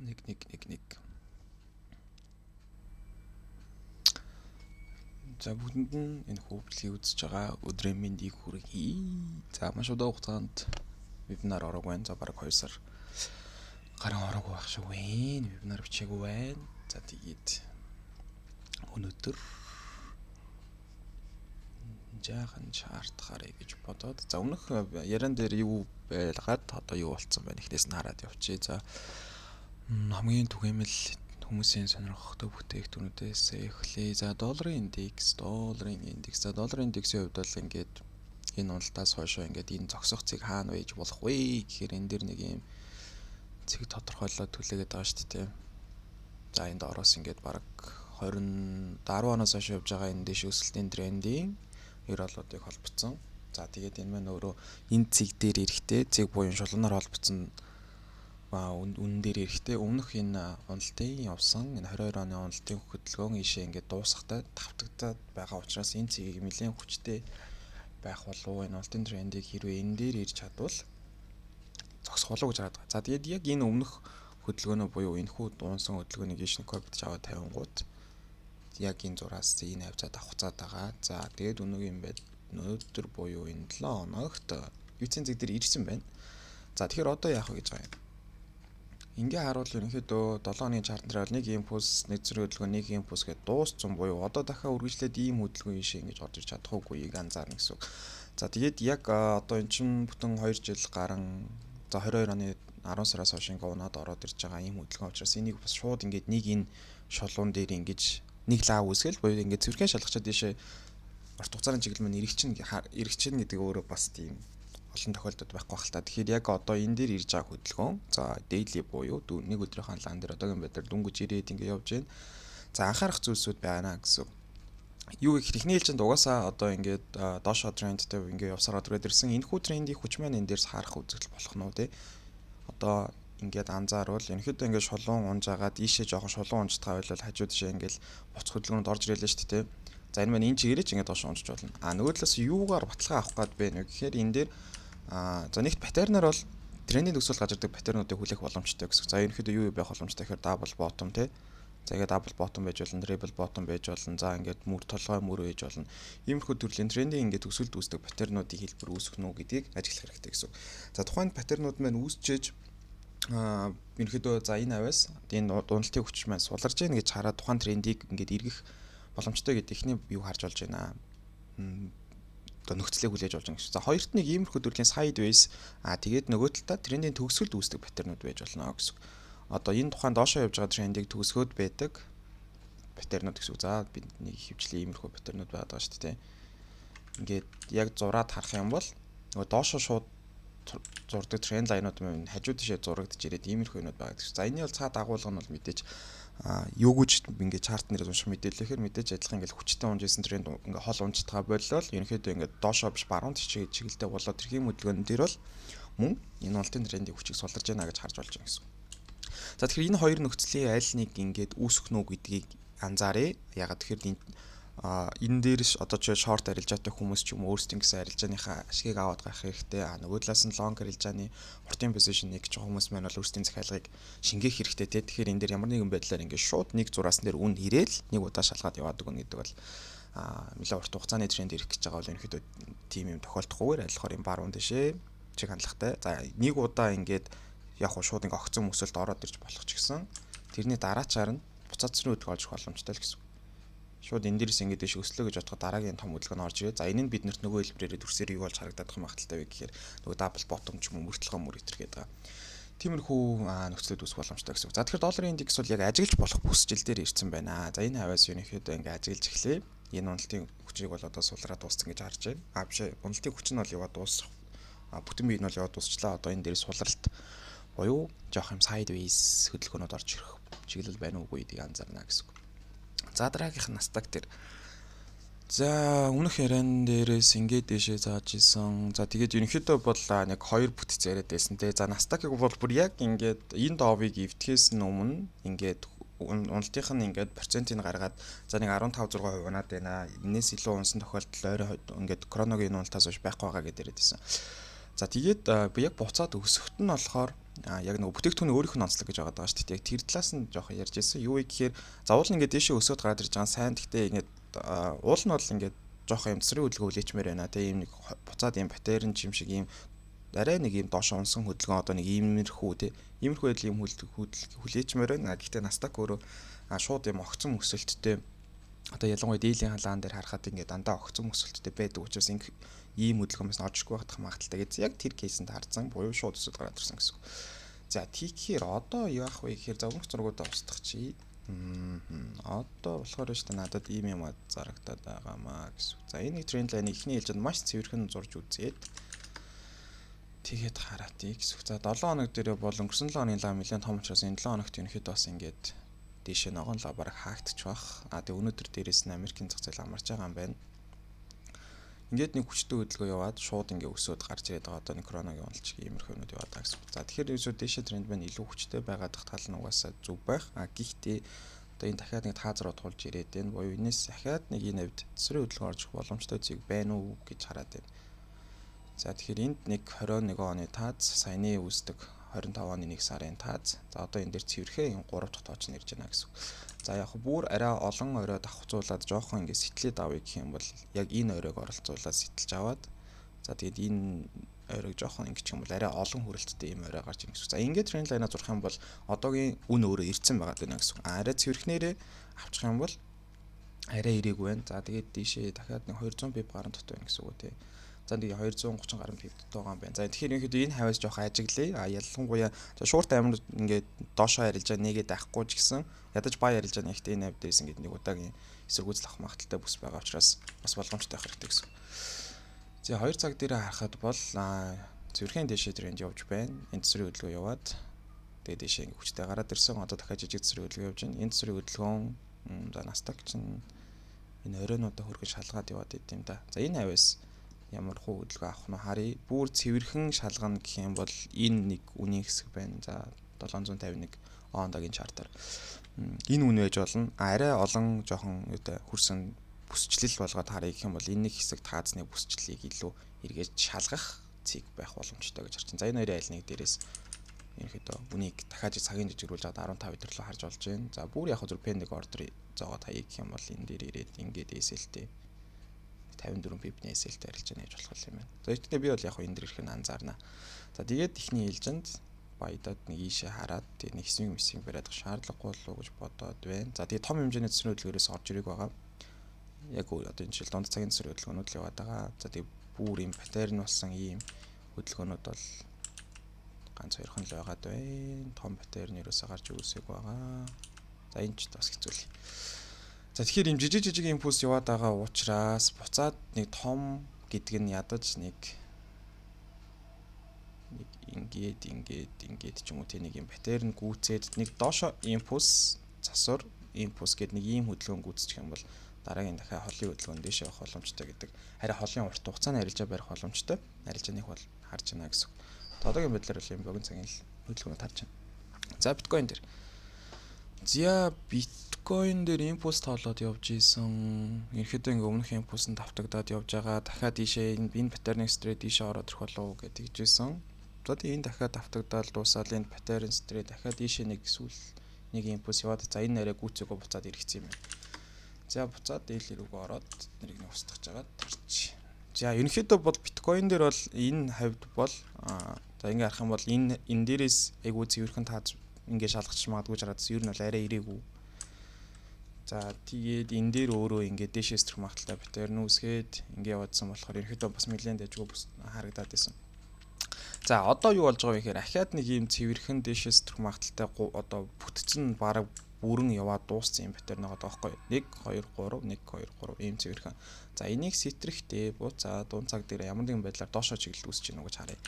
1 1 1 1. За, бүгдэнд нь энэ бичлэгийг үзэж байгаа өдрийн мэндийг хүргэе. За, маш удаан хугацаанд вебинар ороогүй байна. За, бараг 2 сар гарan ороогүй байх шиг байна. Вебинар бичээгүй байна. За, тэгээд өнөөдөр жаахан chart харъя гэж бодоод, за, өмнөх яриан дээр юу байлгаад, одоо юу болцсон байна, эхнээс нь хараад явчих. За, хамгийн түгээмэл, хүмүүсийн сонирхохтой бүтээгдэхүүнүүдээс эхлэе. За, долларын индекс, долларын индекс. За, долларын индексийн хувьд бол ингээд энэ уналтаас хойшоо ингээд энэ зогсох цэг хаана байж болох вэ гэхээр энэ дэр нэг юм цэг тодорхойлоод түлээгээд байгаа шүү дээ. За, энд ороос ингээд бараг 20 10 оноос хойш явж байгаа энэ дэш өсөлтийн трендийн ёроолуудыг холбоцсон. За, тэгээд энэ маань өөрөө энэ цэг дээр эрэхтэй цэг буюу шулуунаар холбоцсон үнэн дээр эрэхтэй өмнөх энэ уналтын явсан энэ 22 оны уналтын хөдөлгөөн ийшээ ингээд дуусахтай давтагдаад байгаа учраас энэ цэгийг нэлээд хүчтэй байх болов, энэ уналтын трендийг хэрвээ энэ дээр ирж чадвал зогсох болов гэж хараад байгаа. За, тэгээд яг энэ өмнөх хөдөлгөөнөө буюу энэхүү дуунсан хөдөлгөөнийг ийш нэг копидж аваад тавингууд яг энэ зураас энэ хавцаа давхцаад байгаа. За, тэгээд өнөөгийн байд өнөөдөр буюу энэ 7 хоногт UC зэг дээр ирсэн байна. За, тэгэхээр одоо яах вэ гэж байгаа юм. Ингээ харуул ерөнхийдөө 7 хоногийн chart дээр бол нэг импульс, нэг зэрэг хөдөлгөөн, нэг импульс гэдээ дууссан буюу одоо дахиад үргэлжлээд ийм хөдөлгөөн ийшээ ингэж орж ирж чадах уугүй анзаарна гэсэн үг. За, тэгээд яг одоо эн чинь бүтэн 2 жил гарan, за, 22 оны 10 сараас хойш ингээ унаад ороод ирж байгаа ийм хөдөлгөөн учраас энийг бас шууд ингээд нэг энэ шулуун дээр ингэж нэг лав үүсгэл буюу ингээд цэвэрхэн шалгачаад ийшээ урт хугацааны чиглэл маань эргэж чинь гэдэг өөрөө бас тийм олон тохиолдолд байхгүй бах л та. Тэгэхээр яг одоо энэ дээр ирж байгаа хөдөлгөөн, за, daily буюу нэг өдрийнхөө лаан дээр одоогийн байдлаар дөнгөж ирээд ингээ явж байна. За, анхаарах зүйлсүүд байна гэсэн. Юу гэх, эхний ээлжинд угаасаа одоо ингээд доошо трендтэй ингээ явсараа түрээд ирсэн. Энэхүү трендийн хүч маань энэ дээрс харах үзэгдэл болох нь уу, те. Одоо ингээд анзааруул ерөнхийдөө ингээд шулуун унжаагаад ийшээ жоохон шулуун унжтгаа байлал хажуу тишээ ингээд буц хөдөлгөөнд орж ирэлээ шүү дээ. За, энэ маань энэ чигээрээ ч ингээд доош унжиж болно. А нөгөө талаас юугаар баталгаа авах гээд бэ гэхээр энэ дээр за, нэгт pattern аар бол трендийн төгсгөл гарч ирдэг pattern уудыг хүлээх боломжтой гэсэн. За, ерөнхийдөө юу байх боломжтой гэхээр double bottom, те. За, ингээд double bottom байж болно, triple bottom байж болно. За, ингээд мөр толгой мөр байж болно. Иймэрхүү төрлийн трендийн ингээд төгсгөлд үүсдэг pattern уудыг хэлбэр үүсгэх нү гэдгийг ажиглах хэрэгтэй гэсэн. За, тухайн pattern ууд маань үүсчээж ерөнхийдөө, за, энэ аваас энэ уналтын хүч маань суларж гин гэж хараад тухайн трендийг ингээд эргэх боломжтой гэдэг эхний юу харж болж байна, одоо нөхцөлийг хүлээж болж байгаа гэсэн. За, хоёрт нэг иймэрхүү төрлийн sideways, тэгээд нөгөө талдаа трендийн төгсгөлд үүсдэг pattern ууд байж болно гэсэн. Одоо энэ тухайн доошоо явж байгаа трендийг төгсгөөд байдаг pattern ууд гэсэн. За, бид нэг хөвчлээ иймэрхүү pattern ууд байдаг шүү дээ. Ингээд яг зураад харах юм бол нөгөө доошоо шууд зурдаг trend line ууд маань хажуу тишээ зурагдж ирээд иймэрхүү юмуд байгаа гэсэн. За, энэний бол цаа дагуулга нь бол мэдээж юугүйч ингээд chart нэрээс унших мэдээлэхээр мэдээж адилхан ингээд хүчтэй унж исэн тренд ингээд хол унжтгаа боллоо ерөнхийдөө ингээд доошоо биш, баруун тийш чиглэлтэй болоод тэрхийн хөдөлгөөн дээр бол мөн энэ уналтын трендийг хүчийг суларж байна гэж харж болж байгаа гэсэн. За, тэгэхээр энэ хоёр нөхцөлийн аль нэг ингээд үүсэх нү гэдгийг анзааръя. Ягаад тэгэхээр энэ дээр одоо чи short арилжаатай хүмүүс ч юм уу өөрсдийн гэсэн арилжааныхаа ашигыг аваад гарах хэрэгтэй. А нөгөө талаас нь long арилжааны уртын position нэг ч хүмүүс маань бол өөрсдийн захиалгыг шингээх хэрэгтэй, те. Тэгэхээр энэ дээр ямар нэгэн байдлаар ингээд шууд нэг зураас дээр үн ирээл нэг удаа шалгаад яваад өгнө гэдэг бол нэлээд урт хугацааны тренд ирэх гэж байгаа бол ерөнхийдөө тийм юм тохиолдохгүйгээр аль юм баруун тишээ чиг хандлагатай. За, нэг удаа ингээд яг хуу шууд ингээд огцон мөсөлд ороод ирж болох ч гэсэн тэрний дараачаар нь буцаад цэцрийн хөдөлгөөн олж боломжтой л гэсэн. Шууд энэ дээрээс ингээд дэш өслөө гэж бодоход дараагийн том хөдөлгөөн орж ирээ. За, энэ нь биднэрт нөгөө хэлбэрээрээ дүрсээр юу болж харагдах юм магадaltaй вэ гэхээр нөгөө double bottom ч юм уу, мөртлөгөө мөр итэр гэдэг байгаа. Тиймэрхүү нөхцөлөд үүсэх боломжтой гэсэн үг. За, тэгэхээр долларын индекс бол яг ажиглаж болох бүсжил дээр ирсэн байна. За, энэ хаваас ерөнхийдөө ингээд ажиглаж эхлэе. Энэ уналтын хүчийг бол одоо сулраа дууссан гэж харж байна. А биш ээ, уналтын хүч нь бол яваад дуусах. Бүтэн бие нь бол яваад дуусчлаа. Одоо энэ дээр сулралт буюу жоох юм sideways хөдөлгөөнүүд орж ирэх чиглэл байна уугүй гэдгийг анзаарна гэсэн үг. За, дараагийнх нь Nasdaq дээр. За, өмнөх яриан дээрээс ингээд дэшээ зааж исэн. За, тэгээд ерөнхийдөө бол нэг хоёр бүтэц яриад байсан те. За, Nasdaq-ыг бол бүр яг ингээд энэ доовыг эвдэхээс нь өмнө ингээд уналтынх нь ингээд процентыг гаргаад, за, нэг 15 6% унаад байна. Энээс илүү унсан тохиолдол ойрын ингээд короногийн уналтаас хойш байхгүй байгаа гэдээ яриад байсан. За, тэгээд би яг буцаад өсөхт нь болохоор яг нөгөө бүтээгдэхүүний өөрийнх нь онцлог гэж байгаа даа шүү дээ. Яг тэр талаас нь жоохон ярьж ирсэн. Юу вэ гэхээр заавал ингээд дээшээ өсөөд гараад ирж байгаа сайн, гэхдээ ингээд уул нь бол ингээд жоохон юм тэсрийн хөдөлгөөн хүлээчмээр байна. Тэгээ ийм нэг буцаад ийм pattern юм шиг ийм арай нэг ийм доош унсан хөдөлгөөн, одоо нэг иймэрхүү тий, иймэрхүү байдлын юм хүлээчмээр байна. Гэхдээ Nasdaq өөрөө шууд ийм огцон өсөлттэй, одоо ялангуяа daily халаан дээр харахад ингээд дандаа огцон өсөлттэй байдаг учраас ингэ ийм хөдөлгөөн бас орж ирэхгүй байх магадлалтай гэж яг тэр case энд харсан буюу шууд өсөлт гараад ирсэн гэсэн үг. За, тэгэхээр одоо яах вэ гэхээр, за, өмнөх зургуудаа устгах чи. Одоо болохоор шүү дээ, надад ийм юм зарагдаад байгаамаа гэсэн. За, энэ нэг trend line-ыг эхний ээлжинд маш цэвэрхэн зурж үзээд тэгээд хараатыг гэсэн. За, 7 хоног дээр бол өнгөрсөн 7 хоногийн лаа нэлээд том учраас энэ 7 хоногт ерөнхийдөө бас ингээд дээшээ ногоон лаа бараг хаагдчих бах. А тэгээ өнөөдөр дээрээс нь Америкийн зах зээл амарч байгаа юм байна. Ингээд нэг хүчтэй хөдөлгөөн яваад шууд ингээ өсөөд гарч ирээд байгаа, одоо нэг коронагийн уналт шиг иймэрхүү юмнууд яваад байгаа гэсэн. За, тэгэхээр ерөөсөө дээшээ тренд маань илүү хүчтэй байгаа дах тал нь угаасаа зөв байх. А гэхдээ одоо энэ дахиад нэг таазар тулж ирээд байна. Буюу энэс дахиад нэг энэ хавьд тэсрийн хөдөлгөөн орж ирэх боломжтой зэг байна уу гэж хараад байна. За, тэгэхээр энд нэг 21 оны тааз, саяны үүсдэг 25 оны 1 сарын тааз. За, одоо энэ дээр цэвэрхэн энэ 3 дахь тооч нь ирж байна гэсэн. За, яг бүр арай олон орой давхцуулаад жоохон ингэ сэтлээд авъя гэх юм бол яг энэ оройг оролцуулаад сэтэлж аваад, за, тэгээд энэ оройг жоохон ингэчих юм бол арай олон хүрэлттэй ийм орой гарч ирнэ гэсэн. За, ингээд trend line-а зурх юм бол одоогийн үн өөрөө ирцэн байгаа даа гэсэн. Арай цэвэрхнээрээ авчих юм бол арай ирээгүй байна. За, тэгээд дийшээ дахиад нэг 200 pip гарan дутуу байна гэсэн үг үү те. За, нэг 230 гаруй pip дутуу байгаа юм байна. За, тэгэхээр ерөнхийдөө энэ хавьяас жоох ажиглая. А ялангуяа за short амар ингээд доошоо арилжаа нэгээд авахгүй ч гэсэн ядаж buy арилжаа нэгтээ энэ хавь дээрс ингээд нэг удаагийн эсэргүүцэл авах магадлалтай бүс байгаа учраас бас боломжтой байх хэрэгтэй гэсэн. За, 2 цаг дээр харахад бол цэвэрхэн дээшээ тренд явж байна. Энэ тэсрийн хөдөлгөөн яваад тэгээд дээшээ ингээд хүчтэй гараад ирсэн. Одоо дахиад жижиг тэсрийн хөдөлгөөн явж байна. Энэ тэсрийн хөдөлгөөн, за, Nasdaq чинь энэ оройнуудаа хөргөн шалгаад яваад идэм да. За, энэ хавьяас ямар хуу хөдөлгөөн авах нь харъя. Бүр цэвэрхэн шалгана гэх юм бол энэ нэг үнийн хэсэг байна. За, 751 ондагийн chart аар энэ үн байж болно. Арай олон жоохон юутай хөрсөн бүсчлэл болгоод харъя гэх юм бол энэ нэг хэсэг таазны бүсчлэлийг илүү эргэж шалгах цэг байх боломжтой гэж харж байна. За, энэ хоёрын аль нэг дээрээс ерөнхийдөө үнийг дахиад цагийн жижигрүүлж аваад 15 өдөрлөө харж болж байна. За, бүр яг зөв pending order зоогоод хаяа гэх юм бол энэ дээр ирээд ингээд SL-тэй 54 pip-ний SL-тэй арилж байгаа гэж болох юм байна. За, гэхдээ би бол яг энэ дэр ирэх нь анзаарна. За, тэгээд эхний ээлжинд баядаад нэг ийшээ хараад тэгээд нэг swing мисинг бариад шаардлагагүй болов уу гэж бодоод байна. За, тэгээд том хэмжээний төсрийн хөдөлгөөрөөс орж ирэх байгаа. Яг одоо энэ жил дунд цагийн төсрийн хөдөлгөөнүүд л яваад байгаа. За, тэгээд бүр ийм pattern болсон ийм хөдөлгөөнүүд бол ганц хоёрхан л байгаад байна. Том pattern ерөөсөө гарч үүсээг байгаа. За, энэ ч бас хэцүү л. За, тэгэхээр ийм жижиг жижиг импульс яваад байгаа учраас буцаад нэг том гэдэг нь ядаж нэг нэг ингээд ингээд ингээд ч юм уу те, нэг юм pattern гүйцээд нэг доошо импульс, засвар, импульс гэдэг нэг ийм хөдөлгөөн гүйцчих юм бол дараагийн дахиад холын хөдөлгөөн дээшээ явах боломжтой гэдэг, арай холын урт хугацааны арилжаа барих боломжтой арилжааныг бол харж байна гэсэн. Одоогийн байдлаар бол ийм богино цагийн хөдөлгөөнөд харж байна. За, биткойн дээр. За, биткойн дээр импульс тоолоод явж исэн. Ерөнхийдөө ингээ өмнөх импульс нь давтагдаад явж байгаа. Дахиад ийшээ энэ pattern straight ийшээ ороод ирэх болов уу гэж тэгжсэн. За, тэгээ энэ дахиад давтагдаад дуусаад энэ pattern straight дахиад ийшээ нэг эсвэл нэг импульс яваад, за, энэ арай гүйцээгөө буцаад ирэхсэн юм байна. За, буцаад daily рүүгээ ороод нэрийг нэг устгах жагаад тарч. За, ерөнхийдөө бол биткойн дээр бол энэ хавьд бол, за, ингээ харах юм бол энэ энэ дээрээс айгуу цэвэрхэн тааз ингээ шалгачих магадгүй жаргадсан. Ер нь бол арай ирээгүй. За, тэгээд энэ дээр өөрөө ингээ дээшээ сэтрэх магадлалтай pattern үүсгээд ингээ яваадсан болохоор ерөнхийдөө бас нэлээд дажгүй бүс харагдаад байсан. За, одоо юу болж байгаа вэ гэхээр ахиад нэг ийм цэвэрхэн дээшээ сэтрэх магадлалтай одоо бүтцэн бараг бүрэн яваад дууссан юм pattern байгаа байхгүй 1 2 3 1 2 3 ийм цэвэрхэн. За, энийг сэтрэхтэй буцаа дунд цаг дээр ямар нэгэн байдлаар доошоо чиглэл үүсэж гинэ үү гэж харъя.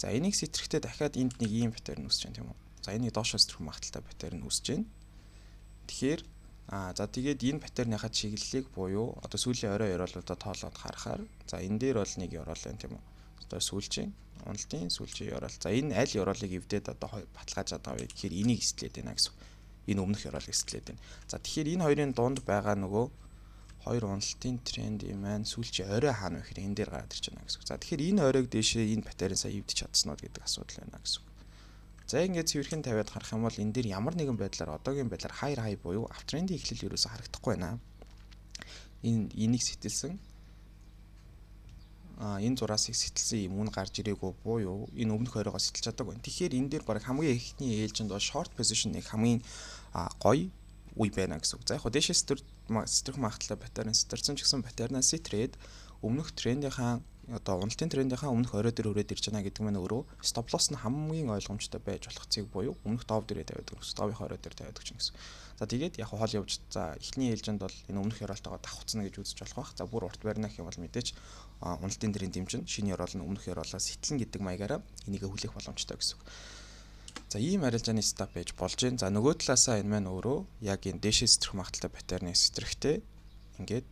За, энийг сэтрэхтэй дахиад энд нэг ийм pattern үүсэж байна, тийм үү? За, энийг доошоо сэтрэх магадлалтай pattern үүсэж байна. Тэгэхээр за, тэгээд энэ pattern ныхаа чиглэлийг буюу одоо сүүлийн орой ёроолуудаа тоолоод харахаар, за, энэ дээр бол нэг ёроол байна, тийм үү? Одоо сүүлчийн уналтын сүүлчийн ёроол. За, энэ аль ёроолыг эвдээд одоо баталгаажаад байгаа вэ гэхээр энийг эслээд байна гэсэн. Энэ өмнөх ёроолыг эслээд байна. За, тэгэхээр энэ хоёрын дунд байгаа нөгөө Хоёр уналтын тренд юм маань сүүлчийн орой хаана вэ гэхээр энэ дээр гараад ирж байна гэсэн үг. За, тэгэхээр энэ оройг дээшээ энэ pattern сая эвдэж чадсан уу гэдэг асуудал байна гэсэн үг. За, ингээд цэвэрхэн тавиад харах юм бол энэ дээр ямар нэгэн байдлаар, одоогийн байдлаар higher high буюу uptrend-ийн эхлэл ерөөсө харагдахгүй байна. Энийг сэтэлсэн, энэ зураасыг сэтэлсэн юм үн гарч ирээгүй буюу энэ өмнөх оройгоо сэтэлж чадаагүй. Тэгэхээр энэ дээр баг хамгийн эхний ээлжинд бол short position нэг хамгийн гоё үе байна гэсэн үг. За, яг хөө дээшээ сэтрэх магадлалтай pattern сэтэрсэн ч гэсэн pattern аа сэтрээд өмнөх трендийнхаа, одоо уналтын трендийнхаа өмнөх орой дээр өрөөд ирж байна гэдэг нь өөрөө stop loss нь хамгийн ойлгомжтой байж болох цэг буюу өмнөх дов дээрээ тавиад, довынхоо орой дээр тавиад гэж гэсэн. За, тэгээд яг хол явж, за, эхний ээлжинд бол энэ өмнөх ёроолтойгоо давхцна гэж үзэж болох бах. За, бүр урт барина гэх юм бол мэдээж уналтын тренд дэмжин шинэ ёроол нь өмнөх ёроолоо сэтлэн гэдэг маягаараа энийгээ хүлээх боломжтой гэсэн үг. За, ийм арилжааны setup байж болж байна. За, нөгөө талаасаа энэ маань өөрөө яг энэ дээшээ сэтрэх магадлалтай pattern ыг сэтрэхтэй ингээд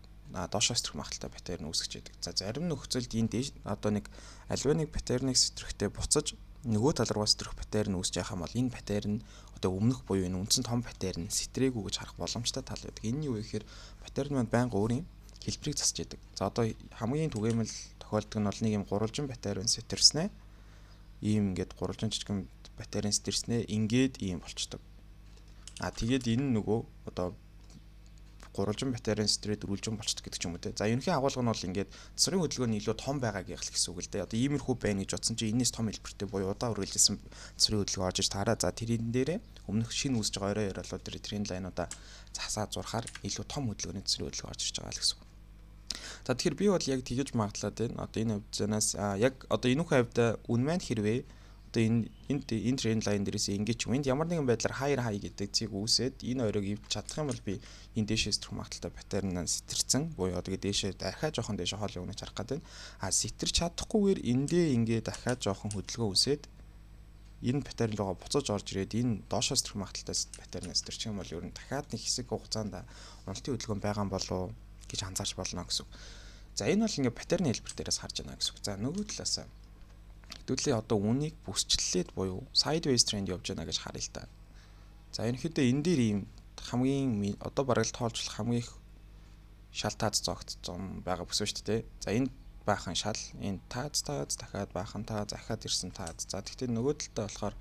доошоо сэтрэх магадлалтай pattern үүсгэж яадаг. За, зарим нөхцөлд энэ дээш одоо нэг альва нэг pattern ыг сэтрэхтэй буцаж нөгөө тал руугаа сэтрэх pattern үүсэж яхах юм бол энэ pattern одоо өмнөх буюу энэ үндсэн том pattern сэтрээгүй гэж харах боломжтой тал байдаг. Энэ нь юу вэ гэхээр pattern маань байнга өөрийн хэлбэрийг засч яадаг. За, одоо хамгийн түгээмэл тохиолддог нь бол нэг юм гурвалжин pattern сэтэрснэ. Ийм ингээд гурвалжин жижигэн pattern сэтэрснэ, ингээд ийм болчдөг. А тэгээд энэ нөгөө одоо гурвалжин pattern сэтрээ дөрвөлжин болчдөг гэдэг ч юм уу те. За, ерөнхий агуулга нь бол ингээд засварын хөдөлгөөн нь илүү том байгаагийн л гэсэн үг л дээ. Одоо иймэрхүү байна гэж бодсон чинь энэс том хэлбэртэй буюу удаа үргэлжилсэн засварын хөдөлгөөн орж иж таараа. За, тэрэн дээрээ өмнөх шинэ үүсэж байгаа орой ёроолууд дээр trend line уудаа засаа зурхаар илүү том хөдөлгөөний засварын хөдөлгөөн орж ирж байгаа л гэсэн үг. За, тэгэхээр би бол яг тэгэж магадлаад байна. Одоо энэ хувьцаанаас яг одоо энэ хувьд үн маань хэрвээ одоо энэ trend line дээрээс ингэж юм. Энд ямар нэгэн байдлаар higher high гэдэг цэг үүсээд энэ оройг эвдэж чадах юм бол би энэ дээшээ сэтрэх магадлалтай pattern аа сэтэрсэн буюу одоо дээшээ дахиад жоохон дээшээ хоол явуулж харах гэдэг. А сэтэрч чадахгүйгээр эндээ ингээд дахиад жоохон хөдөлгөөн үүсээд энэ pattern руугаа буцаж орж ирээд энэ доошоо сэтрэх магадлалтай pattern аа сэтэрчих юм бол ер нь дахиад нэг хэсэг хугацаанд уналтын хөдөлгөөн байгаа юм болов гэж анзаарч болно гэсэн үг. За, энэ бол ингээд pattern ы хэлбэр дээрээс харж байна гэсэн үг. За, нөгөө талаас хэдүүлээ одоо үнийг бүсчлээд буюу sideways trend явж байна гэж харъя л та. За, ерөнхийдөө энэ дээр ийм хамгийн одоо бараг л тоолж болох хамгийн их шал тааз зоогдсон байгаа бүс шүү дээ. За, энэ баахан шал, энэ тааз тааз, дахиад баахан тааз, дахиад ирсэн тааз. За, тэгтээ нөгөө талдаа болохоор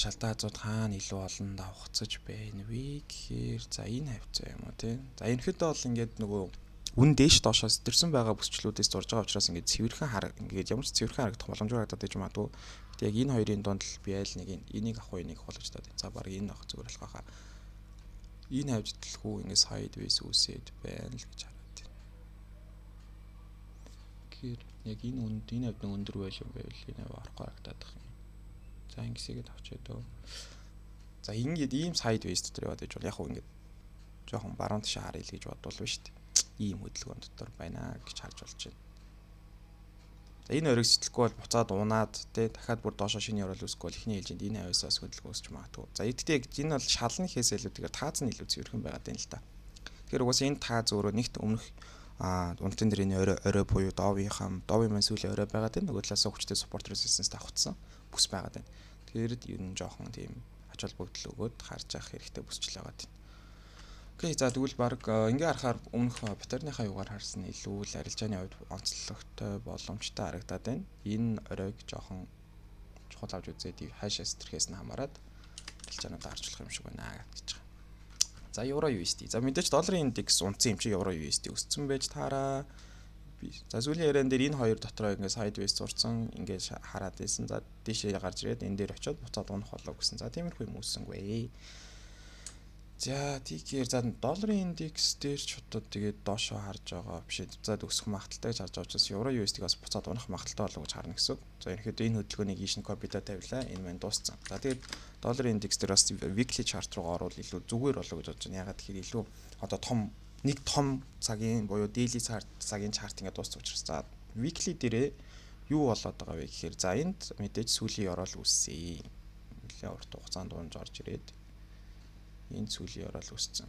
шал таазууд хаана илүү олон давхцаж байна вэ гэхээр, за, энэ хавцаа юм уу те. За, ерөнхийдөө бол ингээд нөгөө үн дээш доошоо сэтэрсэн байгаа бүсчлүүдээс зурж байгаа учраас ингээд цэвэрхэн хар ингээд ямар ч цэвэрхэн харагдах боломжгүй харагдаад байж магадгүй. Гэтэ яг энэ хоёрын дунд л би аль нэг энийг авах уу, энийг авах гэж бодоод. За, баг энэ авах зүгээр болох байхаа. Энэ хавьд төлхүү ингээд sideways үүсээд байна л гэж хараад байна. Тэгэхээр яг энэ үнд энэ хавьд нэг өндөр байл юм байвал энэ хавь орохгүй харагдаад байх юм. За, ингэсэгээд авчиад дөө. За, ингээд ийм sideways дотор яваад байж бол яг хуу ингээд жоохон баруун тишээ харъя л гэж бодвол шүү дээ, ийм хөдөлгөөн дотор байна гэж харж болж байна. За, энэ оройг сэтлэхгүй бол буцаад унаад те дахиад бүр доошо шинэ ёроол үүсэхгүй бол эхний ээлжинд энэ хавьсаас хөдөлгөөн үүсч магадгүй. За, гэхдээ яг энэ бол шална гэхээс илүү тэгэхээр тааз нь илүү цэвэрхэн байгаад байна л та. Тэгэхээр угаасаа энэ тааз өөрөө нэгт өмнөх уналтын дээр энэ орой орой буюу довынхаа довын маань сүүлийн орой байгаад байна. Нөгөө талаас хүчтэй support resistance давхцсан бүс байгаад байна. Тэгэхээр ер нь жоохон тийм ач холбогдол өгөөд харж явах хэрэгтэй бүсчл байгаа тийм. Окей, за, тэгвэл баг ингээ харахаар өмнөх pattern ыхаа югаар харсан илүү л арилжааны хувьд онцлогтой боломжтой харагдаад байна. Энэ оройг жоохон чухал авч үзээд хайшаа сэтэрхээс нь хамаарат арилжаанууд харж болох юм шиг байна гэж байгаа. За, евро USD. За, мэдээж долларын индекс унтсан юм чи евро USD өссөн байж таараа. За, сүүлийн яриан дээр энэ хоёр дотроо ингээ sideways зурцсан, ингээ хараад байсан. За, дээшээ гарч ирээд энэ дээр очиод буцаад унах болоо гэсэн. За, тиймэрхүү юм үүссэнгүй. За, тэгэхээр за долларын индекс дээр ч одоо тэгээд доошоо харж байгаа биш ээ. За, өсөх магадлалтай гэж харж байгаа учраас евро USD-г бас буцаад унах магадлалтай болов гэж харна гэсэн. За, ерөнхийдөө энэ хөдөлгөөнийг ийш нь copy-да тавилаа. Энэ маань дууссан. За, тэгээд долларын индекс дээр бас weekly chart руу орвол илүү зүгээр болов гэж бодож байна. Ягаад тэгэхээр илүү одоо том нэг том цагийн буюу daily цагийн chart ингээд дууссан учраас, за, weekly дээрээ юу болоод байгаа вэ гэхээр, за, энд мэдээж сүүлийн ёроол үүссэн. Нэлээд урт хугацаанд унж орж ирээд энэ сүүлийн ёроол үүссэн.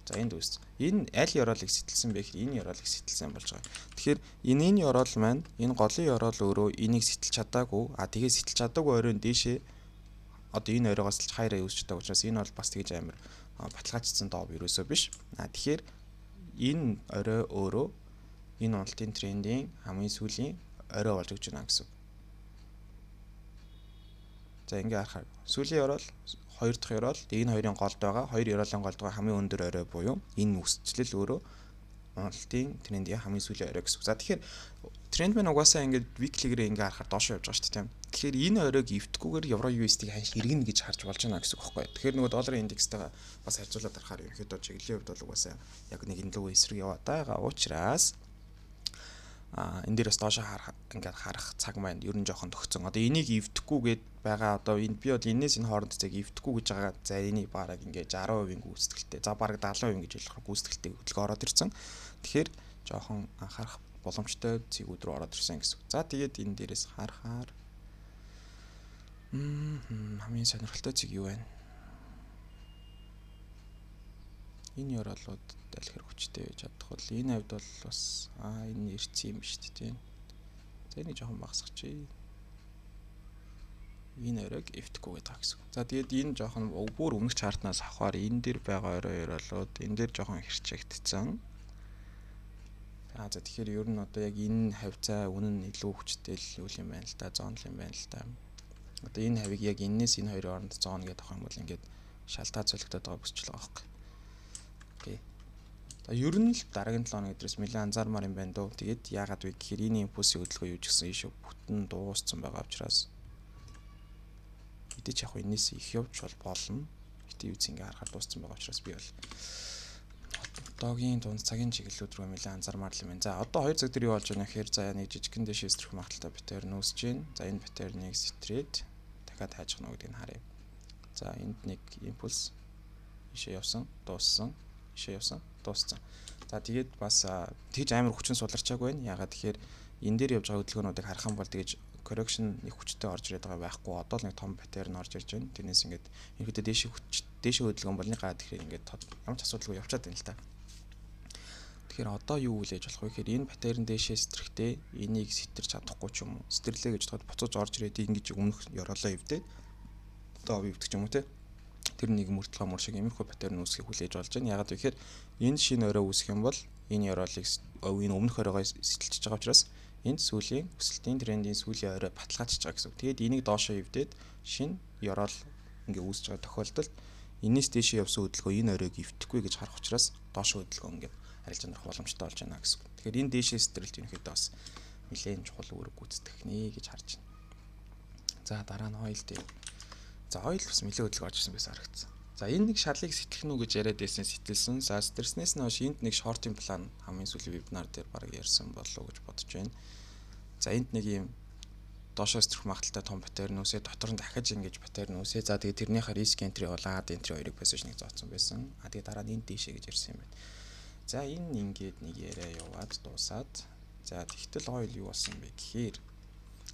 За, энд үүссэн. Энэ аль ёроолыг сэтэлсэн бэ гэхээр энэ ёроолыг сэтэлсэн болж байгаа. Тэгэхээр энэ ёроол маань, энэ голын ёроол өөрөө энийг сэтэлж чадаагүй. А тэгээ сэтэлж чадаагүй оройн дээшээ Одоо энэ оройгоос л higher high үүсч байгаа учраас энэ бол бас тэгж амар баталгаажсан доо ерөөсөө биш. А тэгэхээр энэ орой өөрөө энэ уналтын трендийн хамгийн сүүлийн орой болж өгч байна гэсэн. За, ингээ харахаар сүүлийн ёроол, хоёр дахь ёроол, энэ хоёрын голд байгаа, хоёр ёроолын голд байгаа хамгийн өндөр орой буюу энэ өсчлөл өөрөө уналтын трендийн хамгийн сүүлийн орой гэсэн. За, тэгэхээр тренд маань угаасаа ингээд weekly-гэрээ ингээ харахаар доошоо явж байгаа шүү дээ, тийм. Тэгэхээр энэ оройг эвдэхгүйгээр евро USD-г ханш эргэнэ гэж харж болж байна гэсэн үг байхгүй. Тэгэхээр нөгөө долларын индекстэйгээ бас харьцуулаад харахаар ерөнхийдөө чиглэлийн хувьд бол угаасаа яг нэг энэ лүү эсрэг яваад байгаа учраас энэ дээр бас доошоо харах, ингээд харах цаг маань ер нь жоохон төгцөн. Одоо энийг эвдэхгүйгээд байгаа, одоо энэ би бол энэс энэ хооронд цаг эвдэхгүй гэж байгаа. За, энийг бараг ингээд 60% гүйцэтгэлтэй. За, бараг 70% гэж хэлэх гүйцэтгэлтэй хөдөлгөөн ороод ирсэн. Тэгэхээр жоохон анхаарах боломжтой цэгүүд рүү ороод ирсэн гэсэн. За, тэгээд энэ дээрээс харахаар хамгийн сонирхолтой цэг юу вэ? Энэ ёроолууд аль хэр хүчтэй байж чадах бол энэ хавьд бол бас энэ ирсэн юм шүү дээ, тийм. За, энийг жоохон багасгачих. Энэ оройг эвдэхгүй гэдэг байгаа гэсэн. За, тэгээд энэ жоохон бүр өмнөх chart наас авахаар энэ дээр байгаа орой ёроолууд энэ дээр жоохон хэрчээгдсэн. За, тэгэхээр ер нь одоо яг энэ хавьцаа үнэн нь илүү хүчтэй л юу юм байна л да, zone л юм байна л да. Одоо энэ хавийг яг энэс энэ хоёрын хооронд zone гэдэг авах юм бол ингээд шалтаа цолигдоод байгаа бүсчл байгаа байхгүй. Окей. За, ер нь л дараагийн 7 хоног өдрөөс нэлээд анзаармаар юм байна дөө. Тэгээд яагаад вэ гэхээр энэ импульсийн хөдөлгөөн юу ч гэсэн ийшээ бүтэн дууссан байгаа учраас мэдээч яг энэс их явж бол болно. Гэтэ юу ч ингээ харахаар дууссан байгаа учраас би бол одоогийн дунд цагийн чиглэлүүд рүү нэлээд анзаармаар л юм байна. За, одоо 2 цаг дээр юу болж байна гэхээр за, нэг жижигхэн дэше сэтрэх магадлалтай pattern үүсэж байна. За, энэ pattern ыг сэтрээд дахиад хайж гэнэ гэдгийг харъя. За, энд нэг импульс ийшээ явсан, дууссан, ийшээ явсан, дууссан. За, тэгээд бас тэгж амар хүчин суларчаагүй байна. Ягаад тэгэхээр энэ дээр явж байгаа хөдөлгөөнүүдийг харах юм бол тэгж correction нэг хүчтэй орж ирээд байгаа байхгүй. Одоо л нэг том pattern орж ирж байна. Тэрнээс ингээд ерөөдөө дээшээ хүч, дээшээ хөдөлгөөн бол нэг гаа тэгэхээр ингээд ямар ч асуудалгүй явчаад байна л та. Тэгэхээр одоо юу хүлээж болох вэ гэхээр энэ pattern дээшээ сэтрэхтэй энийг сэтэрч чадахгүй ч юм уу. Сэтэрлээ гэж бодоход буцаж орж ирээд ингэж өмнөх ёроолоо эвдээд одоо эвдэх юм уу, те. Тэр нэг мөртлөө мөр шиг иймэрхүү pattern үүсгэхийг хүлээж болж байна. Ягаад гэхээр энэ шинэ орой үүсэх юм бол энэ ёроолыг, энэ өмнөх оройгоо сэтэлчихэж байгаа учраас энд сүүлийн өсөлтийн трендийн сүүлийн орой баталгаажиж байгаа гэсэн үг. Тэгээд энийг доошоо эвдээд шинэ ёроол ингээ үүсэж байгаа тохиолдолд энэс дээшээ явсан хөдөлгөөн энэ оройг эвдэхгүй гэж харах учраас доошоо хөдөлгөөн ингээд арилжаанд орох боломжтой болж байна гэсэн үг. Тэгэхээр энэ дээшээ сэтрэлт ерөнхийдөө бас нэлээд чухал үүрэг гүйцэтгэх нэ гэж харж байна. За, дараа нь oil дээр. За, oil бас нэлээд хөдөлгөөн орж ирсэн байсан харагдсан. За, энэ нэг шалыг сэтлэх нү гэж яриад байсан, сэтэлсэн. За, сэтэрснээс нь хойш энд нэг short ын план хамгийн сүүлийн вебинар дээр баг ярьсан болов уу гэж бодож байна. За, энд нэг юм доошоо сэтрэх магадлалтай том pattern үүсээ, дотор нь дахиж ингэж pattern үүсээ. За, тэгээ тэрнийхээ risk entry болоод entry хоёрыг position-ыг зооцсон байсан. А тэгээ дараа нь энэ дээшээ гэж ярьсан юм байна. За, энэ ингээд нэг яриа яваад дуусаад, за, тэгтэл oil юу болсон бэ гэхээр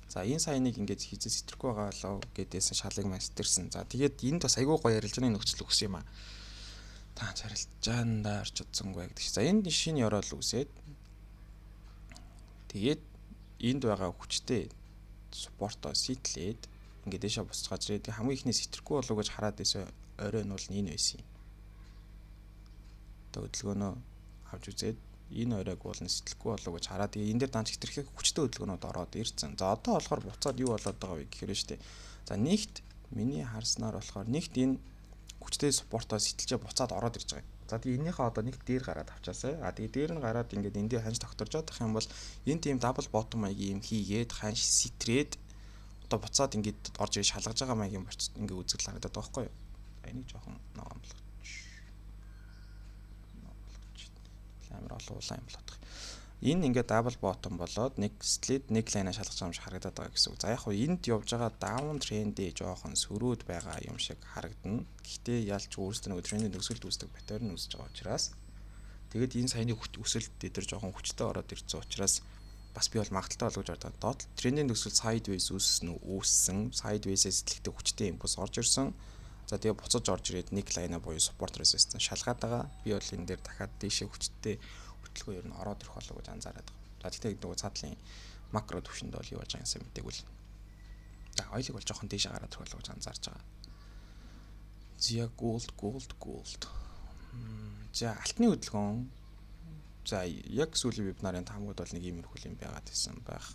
за, энэ саяныг ингээд хийзээ сэтрэхгүй байгаа болоо гэдээсэн шалыг маань сэтэрсэн. За, тэгээд энд бас айгүй гоё арилжааны нөхцөл өгсөн юм а. Та арилжаандаа орч чадсангүй гэдэг чи. За, энд шинэ ёроол үүсээд тэгээд энд байгаа хүчтэй support оо сэтлээд ингээд дэшээ буцаж гаж ирээд хамгийн ихний сэтрэхгүй болов гэж хараад байсан орой нь бол энэ байсан юм. Одоо хөдөлгөөнөө авч үзээд энэ оройг бол сэтлэхгүй болов гэж хараад тэгээ энэ дээр данч хэтэрхий хүчтэй хөдөлгөөнүүд ороод ирсэн. За, одоо болохоор буцаад юу болоод байгаа вэ гэхээр штэ. За, нэгт миний харснаар болохоор нэгт энэ хүчтэй support оо сэтэлжээ буцаад ороод ирж байгаа юм. За, тэгээ энэнийхээ одоо нэг дээр гараад авчаасай. А тэгээ дээр нь гараад ингээд энэ дээр ханш тогтворжоод ах юм бол энэ тийм double bottom маягийн юм хийгээд ханш сэтрээд одоо буцаад ингээд орж ирж шалгаж байгаа маягийн ингээд үзэгдэл харагдаад байгаа байхгүй юу? Энийг жоохон ногоон болгоч. Ногоон болгоч. Амар олон улаан юм болоод байгаа. Энэ ингээд double bottom болоод нэг сэтлээд нэг line аа шалгаж байгаа юм шиг харагдаад байгаа гэсэн үг. За, яг хуу энд явж байгаа down trend-ээ жоохон сөрөөд байгаа юм шиг харагдана. Гэхдээ ялч өөрөөсөө нөгөө трендийн нөхцөлд үүсдэг pattern үүсэж байгаа учраас тэгээд энэ саяны өсөлт дээр жоохон хүчтэй ороод ирсэн учраас бас би бол магадлалтай болгож бодоод доод трендийн нөхцөл sideways үүссэн үү, үүссэн. Sideways-ээс сэтлэхдээ хүчтэй импульс орж ирсэн. За, тэгээ буцаж орж ирээд нэг line аа буюу support resistance шалгаад байгаа. Би бол энэ дээр дахиад дээшээ хүчтэй хөдөлгөөн ер нь ороод ирэх болов гэж анзаараад байгаа. За, тэгтээ нөгөө цаатлын макро төвшөнд бол юу болж байгааг сайн мдээгүй л. За, oil ыг бол жоохон дээшээ гараад ирэх болов гэж анзаарч байгаа. За, gold, gold, gold. За, алтны хөдөлгөөн. За, яг сүүлийн вебинарын таамагуд бол нэг иймэрхүү юм байгаад байсан байх.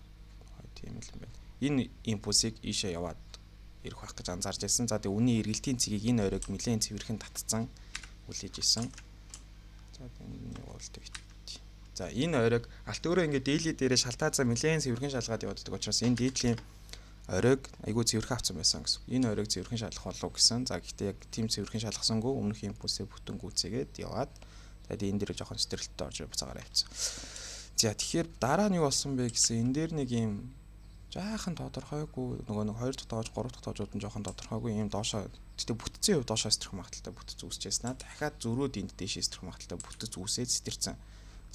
Тийм л юм байна. Энэ импульсыг ийшээ яваад ирэх байх гэж анзаарч байсан. За, тэгээ үнийн эргэлтийн цэгийг энэ оройг нэлээд цэвэрхэн татцсан хүлээж исэн. За, энэ бол тэгт. За, энэ оройг алт өөрөө ингээд daily дээрээ шалтаазаа нэлээд цэвэрхэн шалгаад явдаг учраас энэ дээдлийн оройг айгүй цэвэрхэн авсан байсан гэсэн. Энэ оройг цэвэрхэн шалгах болов гэсэн. За, гэхдээ яг тийм цэвэрхэн шалгасангүй, өмнөх импульсээ бүтэн гүйцээгээд яваад, тэгээд энэ дээр жоохон сэтрэлттэй орж буцаагаар авчихсан. За, тэгэхээр дараа нь юу болсон бэ гэсэн, энэ дээр нэг юм жаахан тодорхойгүй, нөгөө нэг 2 дахь тоож, 3 дахь тоожууд нь жоохон тодорхойгүй юм доошоо, гэтээ бүтцийн хувьд доошоо сэтрэх магадлалтай бүтэц үүсчихсэн. Дахиад зөрөөд энд дээшээ сэтрэх магадлалтай бүтэц үүсээд сэтэрсэн.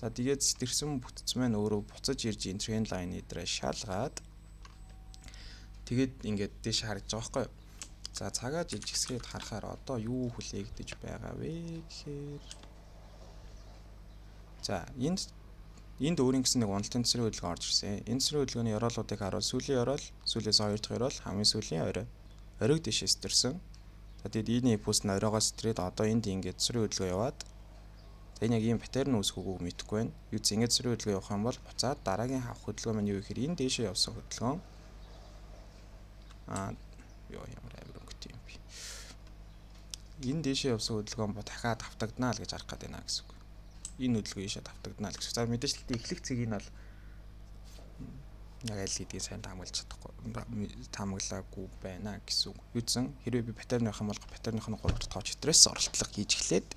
За, тэгээд сэтэрсэн бүтэц маань өөрөө буцаж ирж энэ trend line дээрээ шалгаад, тэгээд ингээд дээш харагдаж байгаа байхгүй юу? За, цагаа жижигсгээд харахаар одоо юу хүлээгдэж байгаа вэ гэхээр, за, энд өөрийн гэсэн нэг уналтын төсрийн хөдөлгөөн орж ирсэн. Энэ төсрийн хөдөлгөөний ёроолуудыг харуул сүүлийн ёроол, сүүлээс хоёр дахь ёроол, хамгийн сүүлийн орой. Оройг дэшээ сэтэрсэн. За, тэгээд энэ импульс нь оройгоо сэтрээд одоо энд ингээд төсрийн хөдөлгөөн яваад, за, энэ яг ийм pattern үүсэх үгүй мэдэхгүй байна. Юу ч ингээд төсрийн хөдөлгөөн явах юм бол буцаад дараагийн хавх хөдөлгөөн маань юу гэхээр энэ дээшээ явсан хөдөлгөөн, аа ёо, ямар амар өнгөтэй юм бэ. Энэ дээшээ явсан хөдөлгөөн дахиад автагдана л гэж харах гээд байна гэсэн үг. Энэ хөдөлгөөн ийшээ тавтагдана л гэсэн. За, мэдээж л эхлэх цэгийг нь бол яг аль гэдгийг сайн таамаглаж чадахгүй, таамаглаагүй байна гэсэн үг. Юуцсан хэрвээ би pattern байх юм бол pattern ных нь 3 дахь тооч стресс оролдлого хийж эхлээд,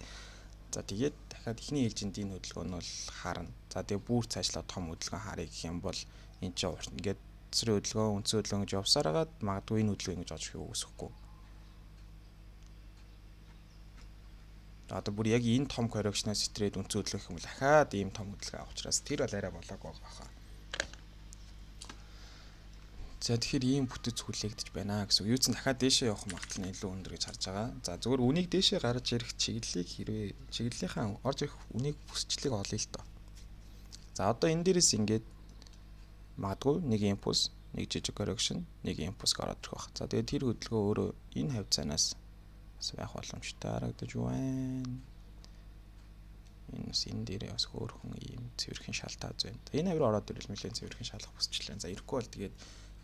за, тэгээд дахиад эхний ээлжинд энэ хөдөлгөөн нь бол харна. За, тэгээд бүр цаашлаа том хөдөлгөөн харъя гэх юм бол энэ чинь ингээд цэцрийн хөдөлгөөн, үндсэн хөдөлгөөн гэж явсаар хагаад магадгүй энэ хөдөлгөөн ингэж орж ирэх үүсэхгүй. Одоо бүр яг энэ том correction-аас сэтрээд үндсэн хөдөлгөөн гэх юм бол дахиад ийм том хөдөлгөөн авах учраас тэр бол арай болоогүй байгаа хаа. За, тэгэхээр ийм бүтэц хүлээгдэж байна гэсэн. Юу ч дахиад дээшээ явах магадлал нь илүү өндөр гэж харж байгаа. За, зөвхөн үнийг дээшээ гарч ирэх чиглэлийг, хэрвээ чиглэлийнхаа орж ирэх үнийг бүсчлийг олъё л доо. За, одоо энэ дээрээс ингээд магадгүй нэг импульс, нэг жижиг correction, нэг импульс гараад ирэх байх. За, тэгээд тэр хөдөлгөөн өөрөө энэ хавьцаанаас бас байх боломжтой харагдаж байна. Энэ бас энэ дээрээ бас хөөрхөн ийм цэвэрхэн шалтааз байна. Энэ авир ороод ирэл нэлээд цэвэрхэн шалах бүсчлээ. За, ирэхгүй бол тэгээд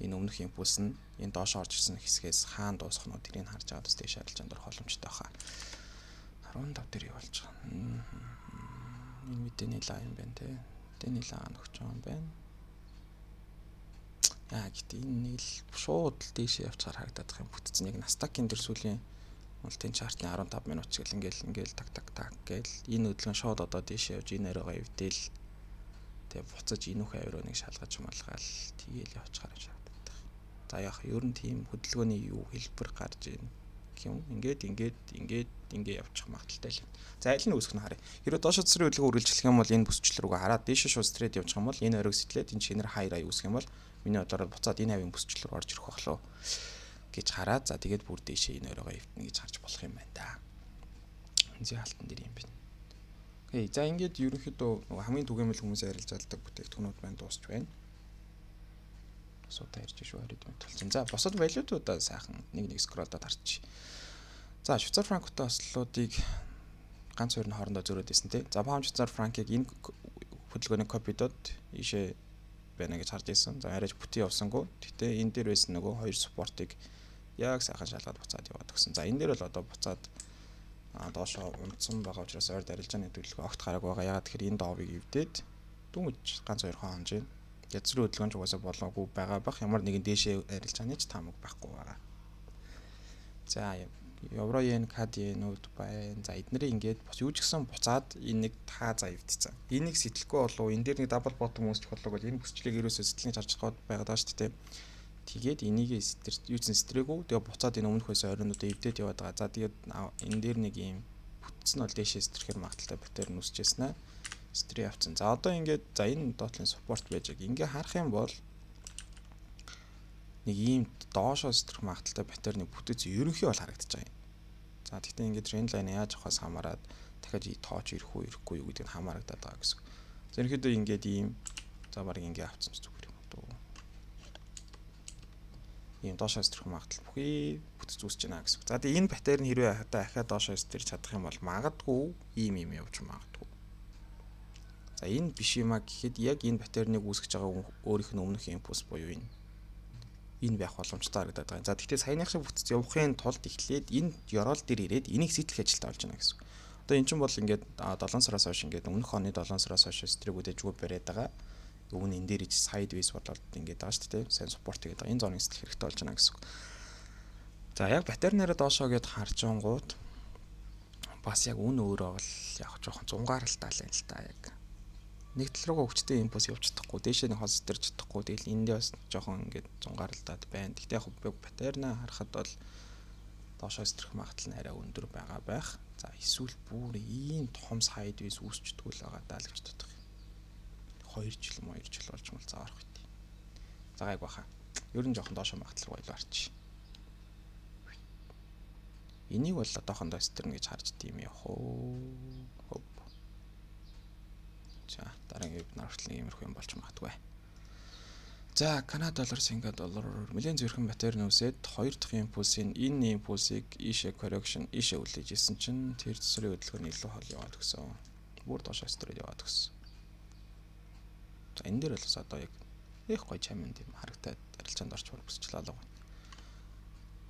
энэ өмнөх импульс нь энэ доош орж ирсэн хэсгээс хаан дуусах нь, тэрийг харж байгаа бас дээш арилжаанд орох боломжтой баха. 15 дээр юу болж байгаа. Энэ мэдээний лаа юм байна те. Мэдээний лаа нөхч байгаа юм байна. Яа, гэтээ энэ нэг л шууд л дээшээ явцгаар харагдаад байгаа юм бүтцэн. Яг Nasdaq-ын дээр сүүлийн уналтын chart ны 15 минут чиглэл ингээл ингээл так так так гээл энэ хөдөлгөөн шууд одоо дээшээ явж энэ оройгоо эвдээл, тэгээ буцаж энэ үх авируу нэг шалгаж малгаал тэгээл явчихаар юм шахагддаг. За, яг ер нь тийм хөдөлгөөний юу хэлбэр гарч ийн гэх юм. Ингээд ингээд ингээд ингээ явчих магадлалтай л. За, аль нь үүсэх нь харъя. Хэрвээ доош цэцрийн хөдөлгөөн үргэлжлэх юм бол энэ бүсчлэл рүүгээ хараад, дээшээ шууд сэтрээд явчих юм бол энэ оройг сэтлээд энэ шинээр хайраа үүсэх юм бол миний бодлоор буцаад энэ хавийн бүсчлэл рүү орж ирэх болов гэж хараад, за, тэгээд бүр дээшээ энэ оройгоо эвдэнэ гэж харж болох юм байна да. Зэ, алтан дээр юм байна. Окей. За, ингээд ерөнхийдөө нөгөө хамгийн түгээмэл хүмүүсээ арилжаалдаг бүтээгдэхүүнүүд маань дуусч байна. Асуудаа ярьж шүү, 20 минут болсон. За, бусад валютуудаа сайхан нэг нэг scroll доод харчих. За, Швейцар франктай ослолуудыг ганц хоёр нь хоорондоо зөрөөд исэн тий. За, паунд Швейцар франкыг энэ хөдөлгөөний copy дод ийшээ байна гэж харж ирсэн. За, арайч бүтэн явсангүй. Гэтэ энэ дээр байсан нөгөө хоёр support ыг яг сайхан шалгаад буцаад яваад өгсөн. За, энэ дээр бол одоо буцаад доошоо унтсан байгаа учраас ойр арилжааны төлөвлөгөө огт гараагүй байгаа. Ягаад тэгэхээр энэ доовыг эвдээд дүнж ганц хоёр хон хонж байна. Язрын хөдөлгөөн ч угаасаа болоогүй байгаа бах. Ямар нэгэн дээшээ арилжааны ч таамаг байхгүй байгаа. За, евро йен, CAD йенүүд байна. За, эднэрийг ингээд бас юу ч гэсэн буцаад энэ нэг таазаа эвдсэн. Энийг сэтлэхгүй болов, энэ дээр нэг double bottom үүсчих болов бол энэ бүсчлийг ерөөсөө сэтлэн харж чадах байгаад байгаа шүү дээ. Тэгээд энийг сэтэр юу ч сэтрээгүй. Тэгээ буцаад энэ өмнөх байсан оройнуудаа эвдээд яваад байгаа. За, тэгээд энэ дээр нэг юм бүтц нь бол дээшээ сэтрэхээр магадлалтай pattern үүсчихсэн аа. Сэтрээ явцсан. За, одоо ингээд, за, энэ доотлын support байж байгаа. Ингээ харах юм бол нэг ийм доошоо сэтрэх магадлалтай pattern ы бүтэц ерөнхий бол харагдаж байгаа юм. За, тэгтээ ингээд trend line яаж авахаас хамаарат дахиад тооч ирэх үү, ирэхгүй юу гэдэг нь хамаарагдаад байгаа гэсэн. За, ерөнхийдөө ингээд ийм, за, баг ингээ авцсан ч зүгээр юм дөө. Ийм доошоо сэтрэх магадлал бүхий бүтэц үүсэж байна гэсэн үг. За, тэгээ энэ pattern хэрвээ дахиад доошоо сэтэрч чадах юм бол магадгүй ийм юм явж магадгүй. За, энэ биш юм а гэхэд яг энэ pattern ыг үүсгэж байгаа өөрийнх нь өмнөх импульс буюу энэ байх боломжтой харагдаад байгаа. За, тэгтээ саяных шиг бүтэц явахын тулд эхлээд энэ ёроол дээр ирээд энийг сэтлэх ажилтаа болж байна гэсэн үг. Одоо эн чинь бол ингээд 7 сараас хойш, ингээд өмнөх оны 7 сараас хойш сэтрэгүүд дэжгүй бариад байгаа. Өмнө энэ дээр ич sideways болоод ингээд байгаа шүү дээ. Сайн support хийгээд байгаа. Энэ zone ыг сэтлэх хэрэгтэй болж байна гэсэн үг. За, яг pattern аараа доошоо гэд харж ангууд бас яг үн өөрөө бол яг жоохон зунгаарлалтай л юм л та, яг нэг тал руугаа хүчтэй импульс явж чадахгүй, дээшээ нэг хол сэтэрч чадахгүй. Тэгэл эндээ бас жоохон ингээд зунгаарлаад байна. Гэхдээ яг pattern аа харахад бол доошоо сэтрэх магадлал нь арай өндөр байгаа байх. За, эсвэл бүр ийм том sideways үүсчдэггүй л байгаа даа л гэж бодох юм. 2 жил юм, 2 жил болж мал за орох үү. За, гайг баха. Ер нь жоохон доошоо магадлал руу илүү арч. Энийг бол одоохондоо сэтэрнэ гэж харж дим явах уу. Хоп. За, дараагийн вебинар хүртэл нэг иймэрхүү юм болж магадгүй. За, Канада доллар, Синга доллар нэлээд зүрхэн pattern үүсээд хоёр дахь импульсийн энэ импульсыг ийшээ correction, ийшээ үлээж исэн чинь тэр төсрийн хөдөлгөөн илүү хол яваад өгсөн. Бүр доошоо сэтрээд яваад өгсөн. За, энэ дээр бол бас одоо яг их гоё чаминд юм харагдаад арилжаанд орч бүсчлээ алга байна.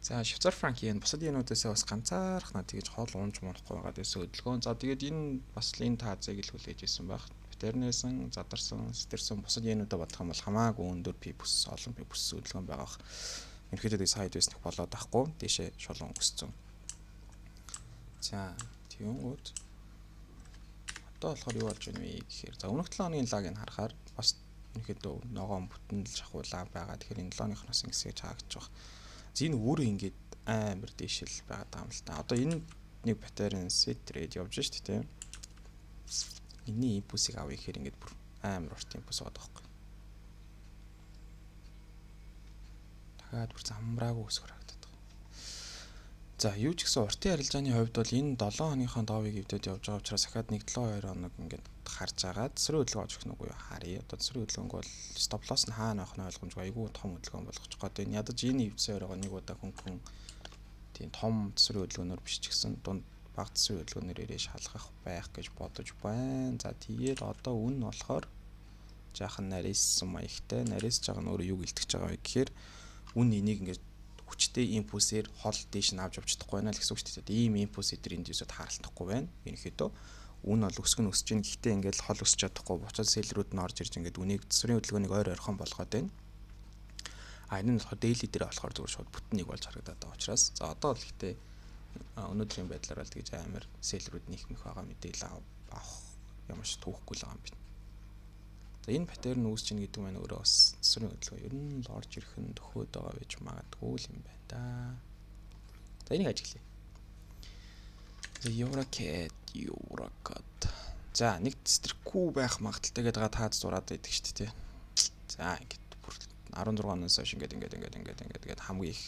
За, Швейцар франк йен бусад йенүүдээсээ бас ганцаархнаа тэгэж хол унж мунахгүй байгаа дэсэ хөдөлгөөн. За, тэгээд энэ бас л энэ таазыг л хүлээж исэн байх. Pattern ээсэн, задарсан, сэтэрсэн бусад йенүүдээ бодох юм бол хамаагүй өндөр pip өссөн, олон pip өссөн хөдөлгөөн байгаа бах. Ерөнхийдөө sideways нэх болоод байхгүй, дээшээ шулуун өссөн. За, тэгэнгүүт одоо болохоор юу болж байна вэ гэхээр, за, өмнөх 7 хоногийн лаг нь харахаар бас ерөнхийдөө ногоон бүтэн л шахуулаа байгаа. Тэгэхээр энэ 7 хоногноос ингэсэж хаагдчих واخ. За, энэ өөрөө ингээд амар дээшэл байгаа юм л та. Одоо энэ нэг pattern сэтрээд явж шít, тийм. Энийний импульсыг авъя гэхээр ингээд бүр амар урт импульс байгаа байхгүй. Дахиад бүр замбраагүй өсгөр харагдаад байгаа. За, юу ч гэсэн уртын арилжааны хувьд бол энэ 7 хоногийнхоо доовыг эвдээд явж байгаа учраас дахиад 1 7 2 хоног ингээд харж агаад төсрийн хөдөлгөөн очих нүггүй юу харъя. Одоо төсрийн хөдөлгөөнг бол stop loss нь хаана байх нь ойлгомжгүй, айгүй том хөдөлгөөн болгочих гээд энэ ядаж энэ эвдсэн оройгоо нэг удаа хөнгөн тийм том төсрийн хөдөлгөөнөөр биш ч гэсэн дунд бага төсрийн хөдөлгөөнөөр ирээ шалгах байх гэж бодож байна. За, тэгээд одоо үн болохоор жаахан нарийссан маягтай. Нарийсж байгаа нь өөрөө юу гэлтгэж байгаа вэ гэхээр үн энийг ингээд хүчтэй импульсээр хол дээш нь авч явж чадахгүй байна л гэсэн үг шүү дээ. Ийм импульс эдэр энд юусод хаалтахгүй байна. Ерөнхийдөө үн бол өсгөн нь өсөж чинь, гэхдээ ингээд хол өсөж чадахгүй, буцаад seller үүд нь орж ирж ингээд үнийг төсвөрийн хөдөлгөөнийг ойр ойрхон болгоод байна. А энэ нь болохоор daily дээр болохоор зүгээр шууд бүтэн нэг болж харагдаад байгаа учраас, за, одоо бол гэхдээ өнөөдрийн байдлаар бол тэгж амар seller үүд нэх мэх байгаа мэдээлэл авах ямар ч түүхгүй л байгаа юм байна. За, энэ pattern үүсч ийн гэдэг маань өөрөө бас төсвөрийн хөдөлгөөн ер нь л орж ирэх нь төхөөд байгаа байж магадгүй л юм байна да. За, энийг ажиглая. За, EURCAD, EURCAD. За, нэг сэтрхгүй байх магадалтай гэдэг байгаа таад зураад байдаг шүү дээ. За, ингээд бүр 16 оноос хойш ингээд ингээд ингээд ингээд ингээд ингээд хамгийн их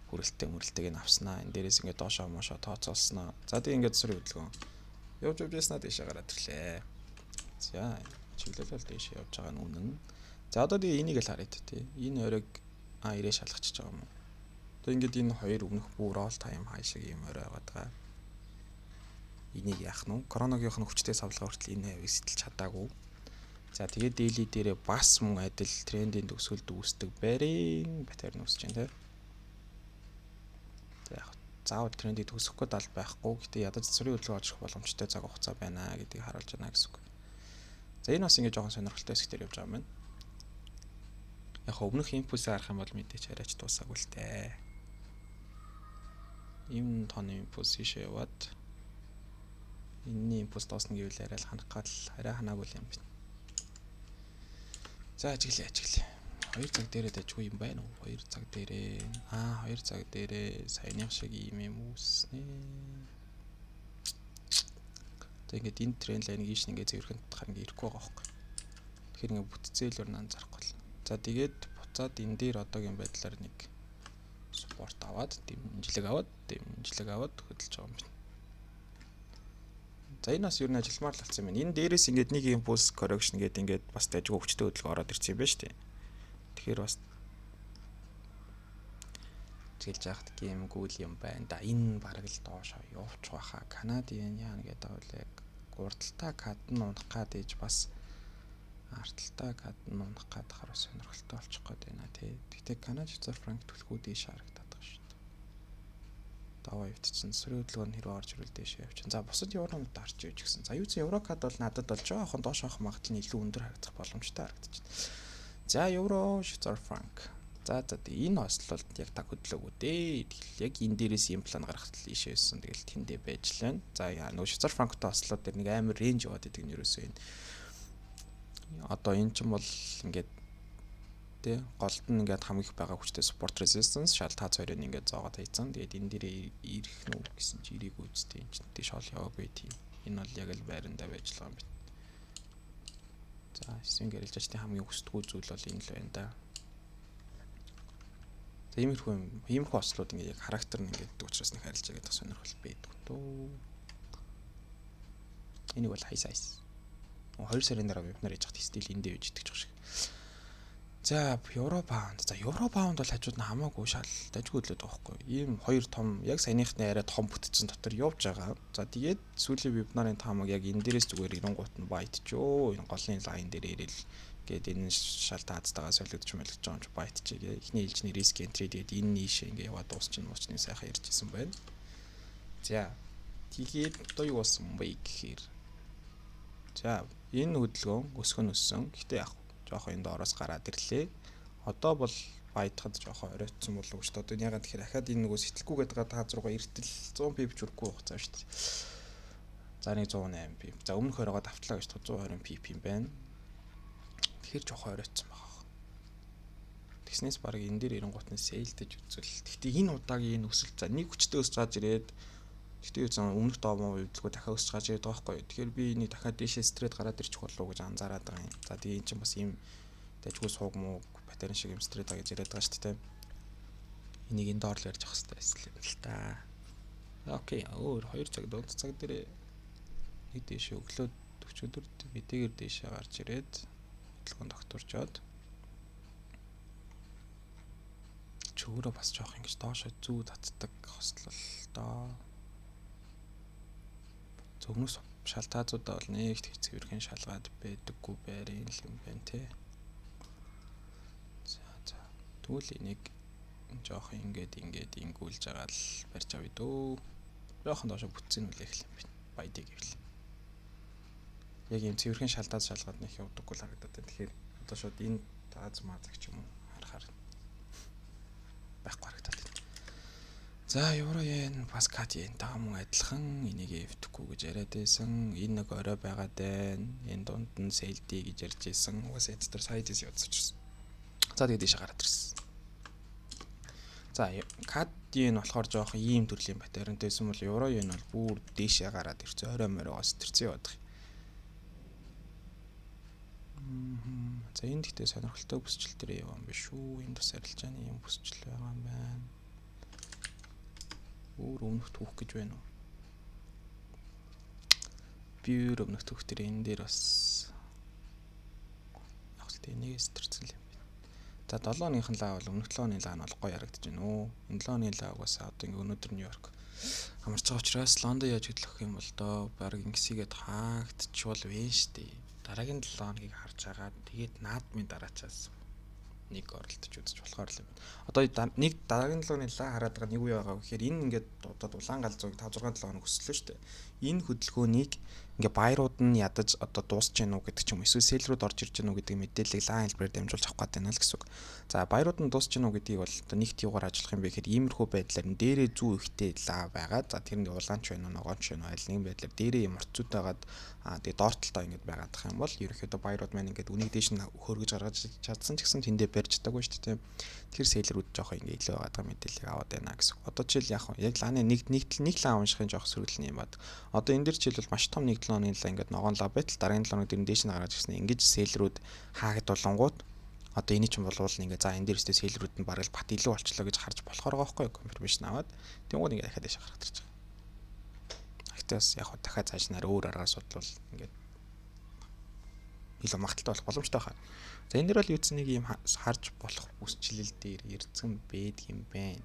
хүрэлттэй мөрөлтэйг нь авснаа. Энэ дээрээс ингээд доошоо моошоо тооцоолсноо. За, тэг ингээд төсвөрийн хөдөлгөөн явж явж яснаа дээшээ гараад ирлээ. За, чиглэл бол дээшээ явж байгаа нь үнэн. За, одоо тэгээ энийг л харъя тий. Энэ оройг ирээ шалгачихж байгаа юм уу? Одоо ингээд энэ хоёр өмнөх бүр all time high шиг юм орой байгаа даа. Энийг яах нь вэ? Коронавигийнх нь хүчтэй савлгаа хүртэл энэ хавийг сэтэлж чадаагүй. За, тэгээд daily дээрээ бас мөн адил трендийн төгсгөлд үүсдэг барин pattern үүсэж байна тий. За, яг заавал трендийг төгсөхгүй дал байхгүй. Гэтэ ядаж засварын хөдөлгөөн очих боломжтой цаг хугацаа байна гэдгийг харуулж байна гэсэн үг. За, энэ бас ингэж жоохон сонирхолтой хэсгээр явж байгаа юм байна. Яг өмнөх импульсээ харах юм бол мэдээч арайч дуусаагүй л дээ. Ийм тооны импульс ийшээ яваад энэний импульс дуусна гэвэл арай л ханах гал арай ханаагүй юм байна. За, ажиглая, ажиглая. 2 цаг дээрээ дажгүй юм байна уу? 2 цаг дээрээ 2 цаг дээрээ саяных шиг ийм юм үүснэ. Одоо ингээд энэ trend line ыг ийш ингээд зэвэрхэн татахаар ингээд ирэхгүй байгаа байхгүй. Тэгэхээр ингээд бүтцээлөр нь анзаарахгүй л. За, тэгээд буцаад энэ дээр одоогийн байдлаар нэг support аваад, дэмжлэг аваад, дэмжлэг аваад хөдөлж байгаа юм байна. За, энэ бас ер нь ажилламаар л болсон юм байна. Энэ дээрээс ингээд нэг импульс correction гэдэг ингээд бас дайжгүй хүчтэй хөдөлгөөн ороод ирсэн юм байна шүү дээ. Тэгэхээр бас Жилж яхад гэмгүй л юм байна да. Энэ бараг л доошоо явуучих байхаа. Канад йен яана гэдэг вэ? Гурдалтаа кад нь унах гад ээж бас арталтаа кад нь унах гад хараа сонирхолтой болчих гээд байна тий. Гэхдээ Канад Швейцар франк түлхүү дээш харагдаад байгаа шүү дээ. Даваа өвдсөн сөрөг хөдөлгөөн хэрэг орж ирвэл дээш явчихна. За бусад евронууд дарч ивж гисэн. За юу ч евро кад бол надад бол жоохон доош авах магадлал нь илүү өндөр харагдах боломжтой харагдаж байна. За евро Швейцар франк. За за энэ хослолд яг таг хөдлөөгүй дээ. Тэгэл яг энэ дээрээс юм план гаргахад л ийшээ өссөн. Тэгэл тэндээ байж л байна. За яа нөгөө Швейцар франктай хослоод дээр нэг амар range яваад идэг нь ерөөсөө энэ. Одоо энэ ч юм бол ингээд тэ голд нь ингээд хамгийн их байгаа хүчтэй support resistance шал тааз хоёрыг ингээд зоогоод хийцэн. Тэгээд энэ дээрээ ирэх нү гэсэн чи ирээгүй үстэй энэ чинь тийш ол яваагүй тийм. Энэ бол яг л байрандаа байж л байгаа юм байна. За swing арилжаачдын хамгийн хүсдэггүй зүйл бол энэ л байна да. За иймэрхүү ослууд ингээд яг характер нь ингээд учраас нэг харилжаа гэдэг сонирхол байдаг дөө. Энийг бол high size. 2 сарын дараа вебинар хийж хат стил эндээ байж идэх шиг. За евро паунд. За евро паунд бол хажууд нь хамаагүй шал дажгүй хөдлөд байгаа байхгүй. Ийм хоёр том яг саяныхны арай том бүтцэн дотор явж байгаа. За тэгээд сүүлийн вебинарын таамаг яг энэ дээрээс зүгээр 90 нь байтчөө. Энэ голын line дээр ирэл гээд энэ шал таацтайгаа солигдож мэлгэж байгаа юм чи байтчээ. Эхний ээлжний risk entry тэгээд энэ нийшээ ингээ яваад дуусчин муучны сайхан ярьжсэн байна. За тэгээд одоо юу болсон бэ гэхээр за энэ хөдөлгөөн өсгөн өссөн. Гэхдээ яг жоохон энэ доороос гараад ирлээ. Одоо бол баядахад жоохон оройтсон болов уу шүү дээ. Одоо ягаад тэгэхээр дахиад энэ нөгөө сэтэлгүй гэдэг тааз руугаа эртэл 100 pip ч хүрхгүй хугацаа шүү дээ. За нэг 108 pip. За өмнөх хоригоо давтлаа гэж 120 pip юм байна. Тэгэхээр жоохон оройтсон байгаа. Тэгснээс баг энэ дээр 90 гутны sell дэж үзвэл. Гэхдээ энэ удаагийн энэ өсөлт за нэг хүчтэй өсөж гарч ирээд. Гэхдээ юу зэн өмнөх доо хөдөлгөөн дахиад өсөж гарч ирээд байгаа байхгүй. Тэгэхээр би энийг дахиад дээшээ straight гараад ирчих болов уу гэж анзаараад байгаа юм. За тэгээ эн чинь бас ийм дажгүй сууг мууг pattern шиг юм straight гэж яриад байгаа шүү дээ. Энийг энэ доор л ярьж авах хэрэгтэй байсан юм л та. Okay, өөр 2 цаг дунд цаг дээр нэг дээшээ өглөө өчигдөр мэдээгээр дээшээ гарч ирээд хөдөлгөөн тогтворчоод чөөрөө бас жоох ингэж доошо зүү татдаг хослол доо. Зөвнөөс шалтаазуудаа бол нэг их цэвэрхэн шалгаад байдаггүй байрын л юм байна те. За за. Тэгвэл энийг жоох ингээд ингээд ингүүлж байгаа л барьж авъя дөө. Жохон доошо бүтцэн үлээх юм байна. Баядыг гэвэл. Яг ийм цэвэрхэн шалтааз шалгаад нэг явдаггүй л харагдаад байна. Тэгэхээр одоо шууд энэ тааз маазаг ч юм уу харахаар байхгүй харагдаад байна. За евро йен бас кад йен таа мөн адилхан энийг эвдэхгүй гэж яриад байсан. Энэ нэг орой байгаад байна. Энэ дунд нь sell дий гэж ярьж байсан. Угаасаа энэ дотор sideways явуулсан учраас. За тэгээд ийшээ гараад ирсэн. За кад йен болохоор жоохон ийм төрлийн pattern тэй байсан бол евро йен бол бүр дээшээ гараад ирсэн. Орой моройгоос тэрцэн яваад байгаа. За энэ гэхдээ сонирхолтой бүсчил дээр яваа юм биш үү? Энд бас арилжааны юм бүсчил байгаа юм байна. Өөр өмнөх түүх гэж байна уу? Би өөр өмнөх түүх дээр энэ дээр бас яг л тэ нэгээс тэрцэн л юм байна. За 7 өдрийнх нь лаа бол өмнөх 7 өдрийн лаа нь бол гоё харагдаж байна уу? Энэ 7 өдрийн лаа угаасаа одоо ингээ өнөөдөр Нью-Йорк амарч байгаа учраас Лондон яаж хөдлөх юм бол доо баг ингэсийгээд хаагдчвал вэ штэ. Дараагийн 7 хоногийг харж агаад тэгээд наадмын дараачаас нэг оролдож үзэж болохоор л юм байна. Одоо нэг дараагийн 7 өдрийн лаа хараад байгаа нэг үе байгаа гэхээр энэ ингээд одоо улаан гал зууг 5 6 7 хоног өслөө штэ. Энэ хөдөлгөөнийг ингээ buyer ууд нь ядаж одоо дуусч гэнэ үү гэдэг ч юм уу эсвэл seller үүд орж ирж гэнэ үү гэдэг мэдээллийг лаан хэлбэрээр дамжуулж авах гээд байна л гэсэн үг. За buyer ууд нь дуусч гэнэ үү гэдгийг бол одоо нэгт юугаар ажиллах юм бэ гэхээр иймэрхүү байдлаар нь дээрээ зүү ихтэй лаа байгаа. За тэр нэг улаанч байна уу, ногоонч байна уу аль нэгэн байдлаар дээрээ юм уртцууд байгаад тэгээ доор талдаа ингэж байгаадах юм бол ерөнхийдөө buyer ууд маань ингээд үнийг дээш нь хөргөж гаргаж чадсан ч гэсэн тэндээ барьж чадаагүй шүү дээ. Тэгэхээр seller үүд жоох ингээ илүү байгаад байгаа мэдээллийг аваад байна гэсэн. Одоо жишээл яг яг лааны нэг нэг нэг лаа уншихын жоох сөргөл юм бод. Одоо энэ дэр жишээлбэл маш том нэг 7 хоногийн лаа ингээд ногоон лаа байтал дараагийн 7 хоног дэр нь дээш нь гаргаж ирсэн. Ингэж seller үүд хаагдуулангууд одоо эний чинь болвол ингээ за энэ дээр өстэй seller үүд нь бараг л бат илүү болчлоо гэж харж болохоор байгаа байхгүй confirmation аваад тэнгууд ингээ дахиад дээш гарах гэж байгаа. Гэхдээ бас яг дахиад цааш нараа өөр аргаар судлал ингээд илүү магадaltaй болох боломжтой байна. За энэ дэр бол юу ч нэг юм харж болох бүсчлэл дээр эрдсэн байдаг юм байна.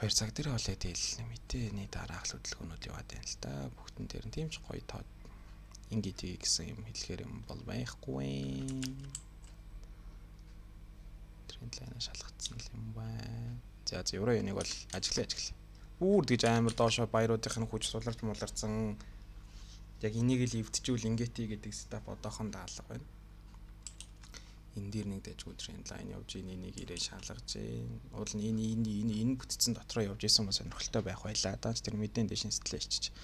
2 цаг дээр бол яг тэгэл мэдээний дараах хөдөлгөөнүүд яваад байна л да. Бүгдэн дээр нь тийм ч гоё тоо ингээд гэсэн юм хэлэхээр юм бол байхгүй. Trend line шалгацсан л юм байна. За за, евро юуник бол ажиглаа, ажиглаа. Бүр тэгж амар доошо баяруудын нь хүч суларч муларцсан, яг энийг л эвдчихвэл ингээд гэдэг setup одоохон даалга байна. Энэ дээр нэг дажгүй trend line явж ийн, энийг ирээ шалгаж гин. Уул нь энэ энэ энэ энэ бүтцэн дотроо явж исэн бол сонирхолтой байх байлаа. Даач тэр мэдэн дэшин сэтлээ ичиж.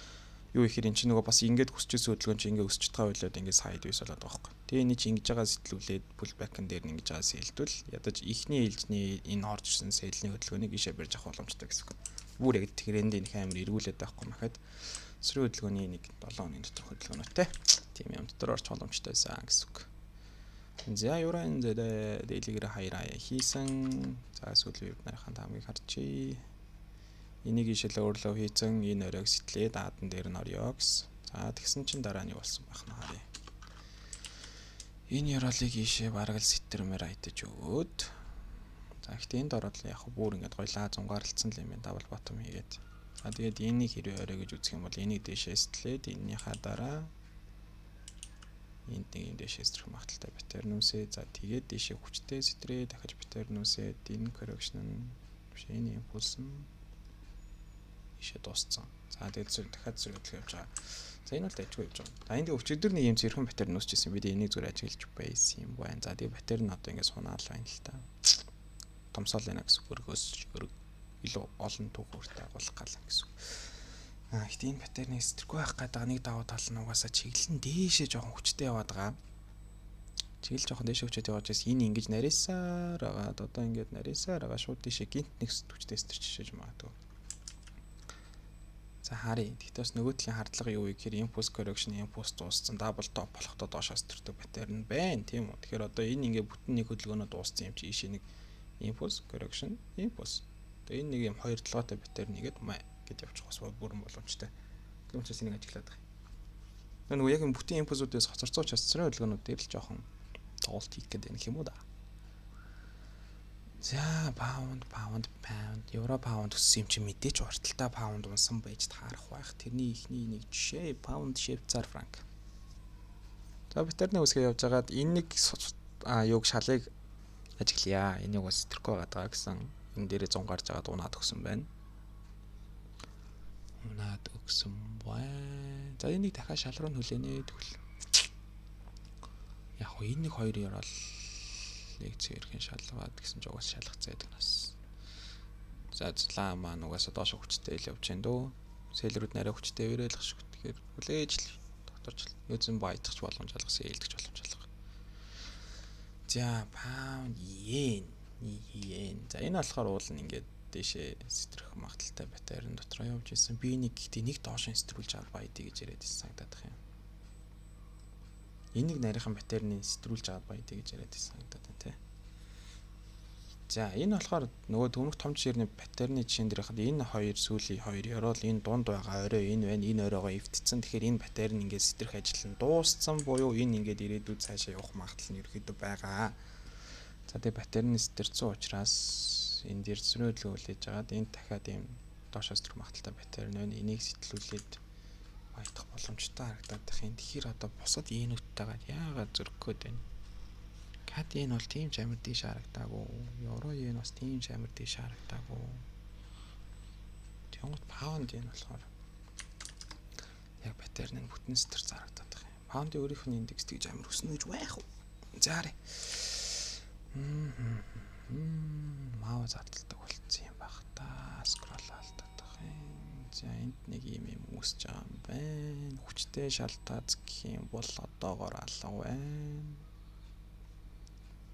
Юу ихээр эн чинь нөгөө бас ингээд өсчихсэн хөдөлгөөн чи ингээд өсч байгаа байлаад ингээд sideways болоод байгаа байхгүй. Тэгээ энэ чи ингэж байгаа сэтлүүлээд pullback-н дээр нь ингэж байгаа sell двэл ядаж ихний ээлжний энэ орж ирсэн sell ний хөдөлгөөнийг ийшээ барьж авах боломжтой гэсэн үг. Бүр яг тренд энэ амар эргүүлээд байхгүй махад сөрөг хөдөлгөөний нэг 7 хоногийн доторх хөдөлгөөнүүтэй. Тийм юм дотор орч боломжтой байсан гэсэн үг. За, евро NZD daily гээр higher high хийсэн. За, сүүлийн үед нарийнхан таамгийг харчээ. Энийг ийшээ lower low хийсэн, энэ оройг сэтлээд аадан дээр нь орё гэсэн. За, тэгсэн чинь дараа нь юу болсон байх нь харъя. Энэ ёроолыг ийшээ бараг л сэтэрмээр айтаж өгөөд. За, гэхдээ энд ороод яг бүр ингээд гоёлаа зунгаарлцсан л юм байна. Double bottom хийгээд. За, тэгээд энийг хэрвээ орой гэж үзэх юм бол энийг дээшээ сэтлээд энэнийхаа дараа энд нэг юм дээшээ сэтрэх магадлалтай pattern үүсээ. За, тэгээд дээшээ хүчтэй сэтрээ, дахиж pattern үүсээд энэ correction биш, энэ импульс нь ийшээ дууссан. За, тэгээд зүр дахиад зүр хөдөлгөөн явж байгаа. За, энэ бол дайггүй явж байгаа. За, энд өчигдөр нэг юм зэрхэн pattern үүсчихсэн. Бид энийг зүгээр ажиглаж байсан юм байна. За, тэгээд pattern одоо ингээд сунаал байна л та. Томсоол байна гэсэн үг, өргөөс өрг илүү олон түүхүүртэй агуулах гал гэсэн үг. Аа, гэхдээ энэ pattern ыг сэтрэхгүй байх гэдэг нэг давуу тал нь угаасаа чиглэл нь дээшээ жоохон хүчтэй яваад байгаа. Чиглэл жоохон дээшээ хүчтэй яваад байсан. Энэ ингэж нарийсаар агаад одоо ингээд нарийсаар байгаа, шууд дээшээ гинт нэг хүчтэй сэтэрч магадгүй. За, харъя. Гэхдээ бас нөгөө талын хардлага юу вэ гэхээр impulse correction, impulse дууссан, double top болохдоо доошоо сэтэрдэг pattern байна, тийм үү? Тэгэхээр одоо энэ ингээ бүтэн нэг хөдөлгөөнөө дууссан юм чи ийшээ нэг impulse correction, impulse. Тэгээ энэ нэг юм хоёр толгойтой pattern нэгэд гэд явчих бас бүрэн боломжтой. Тийм учраас энийг ажиглаад байгаа юм. Нөгөө яг юм бүтэн импульсүүдээс хоцорцоо учраас цэцрэн хөдөлгөөнүүд дээр л жоохон тоглолт хийх гэдэг юм уу да. За, паунд, паунд, паунд, евро паунд өссөн юм чи мэдээч урталтай паунд унсан байж таарах байх. Тэрний эхний нэг жишээ паунд швейцар франк. За, pattern ы үсгээ явж хагаад энэ нэг юуг шалыг ажиглая. Энийг бас сэтгэхгүй байгаа гэсэн. Энэ дээрээ 100 гарч байгаа унаад өгсөн байна. Унаад өгсөн байна. За, энийг дахиад шал руу хүлээнэ тэгвэл. Яг хоо энэ нэг хоёр ёроол нэг цэрхэн шалгаад гэсэн ч угаас шалгацсан гэдэг нас. За, злаа маань угаасаа доош хүчтэй л явж байна дөө. Seller үүд нарай хүчтэй өрөөлөх шиг. Тэгэхээр хүлээж л докторч юузэн байдах ч боломж алга, sell дэх боломж алга. За, паунд йен, йен. За, энэ болохоор уул нь ингээд дээшээ сэтрэх магадлалтай pattern дотроо явж исэн. Би нэг гэхдээ нэг доош сэтрүүлж аваад байдгийг гэж яриад байсан санагдаад их юм. Энийг нарийнхан pattern ыг сэтрүүлж аваад байдгийг гэж яриад байсан санагдаад байна тий. За, энэ болохоор нөгөө түнх том жишээний pattern ы жишээн дээр хад энэ хоёр сүүлийн хоёр ёроол энэ дунд байгаа орой энэ байна, энэ оройгоо эвдсэн. Тэгэхээр энэ pattern ингээд сэтрэх ажил нь дууссан буюу энэ ингээд ирээдүйд цаашаа явах магадлал нь ерөөхдөө байгаа. За, тэгээ pattern сэтэрсэн учраас энэ дээр зөрөөлөө хүлээж агаад энэ дахиад ийм доошоос төрөх магадлалтай pattern байна. Энийг сэтлүүлээд баятах боломжтой харагдаад байх юм. Тэгэхээр одоо бусад энүүттэйгээ яагаад зөрөх гээд байна? CAD энэ бол тийм ч амар дээш харагдаагүй. Евро энэ бас тийм ч амар дээш харагдаагүй. Тэнгууд паунд энэ болохоор яг pattern нь бүтэн сэтэр зарагдаад байх юм. Паундын өөрийнх нь индекс тэгж амар өснө гэж байх уу? За, харъя. Маа задалдаг болцсон юм баг та. Scroll алдаад байх юм. За, энд нэг юм юм үүсэж байгаа юм байна. Хүчтэй шалтгааз гэх юм бол одоогоор алга байна.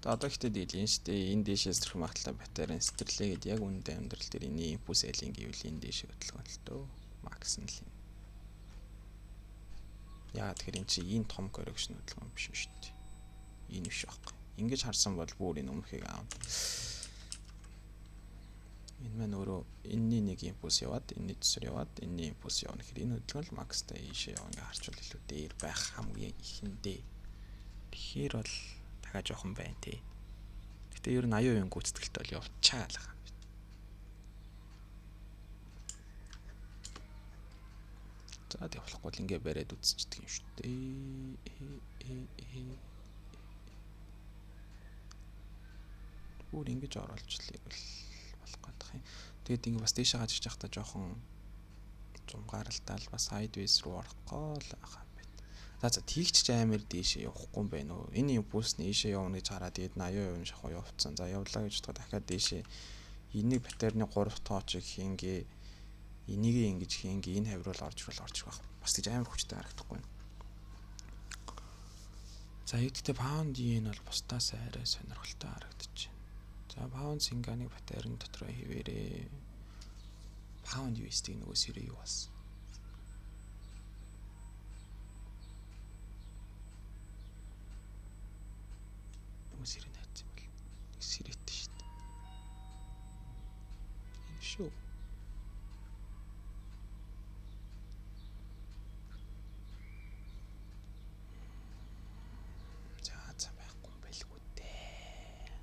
За, одоо ихтэй дийлэн шүү дээ. Энэ дээшээ сэрэх магадлалтай pattern сэтэрлээ гэд яг үүндээ амьдрал дээр энэ импульс айлын гэвэл энэ дээшээ хөдөлгөөн л дөө. Max нь л юм. Яа, тэгэхээр эн чи энэ том correction хөдөлгөөн биш шүү дээ. Энэ биш байхгүй. Ингэж харсан бол бүр энэ өмнөхийг аав. Энэ маань өөрөө энэний нэг импульс яваад, энэний төсөр яваад, энэний импульс явна гэхээр энэ хөдөлгөөн л max тай ийшээ явна, ингээ харчвал илүү дээр байх хамгийн ихэндээ. Тэгэхээр бол дахиад жоохон байна тий. Гэтэ ер нь 80% гүйцэтгэлтэй бол явчаа л байгаа юм. За, тэг болохгүй л ингээ бариад үзчихдэг юм шүү дээ. Бүр ингэж оруулж л болох гэдэг юм. Тэгээд ингээ бас дээшээ гаж иж байхдаа жоохон зумгааралдаал бас sideways руу орохгүй л байх юм байна. За, тийгч ч амар дээшээ явахгүй юм байна уу? Энэ импульс нь ийшээ явна гэж хараад, тэгээд 80% шахуу явцсан. За, явлаа гэж бодоход дахиад дээшээ энийг pattern ы 3 тоочыг хийнгээ, энийг ингэж хийнгээ, энэ хавь руу орж ирвэл орж ирэх байх. Бас тийж амар хүчтэй харагдахгүй байна. За, гэхдээ pound yen бол бусдаас арай сонирхолтой харагдаж байна. За, pound синганыг pattern дотроо хэвээрээ. Pound USD нөгөө сэрээ юу болсон? Нөгөө сэрээ найцсан юм бол нэг сэрэтэй шүү дээ. Энэ шүү. За, байхгүй юм байлгүй дээ.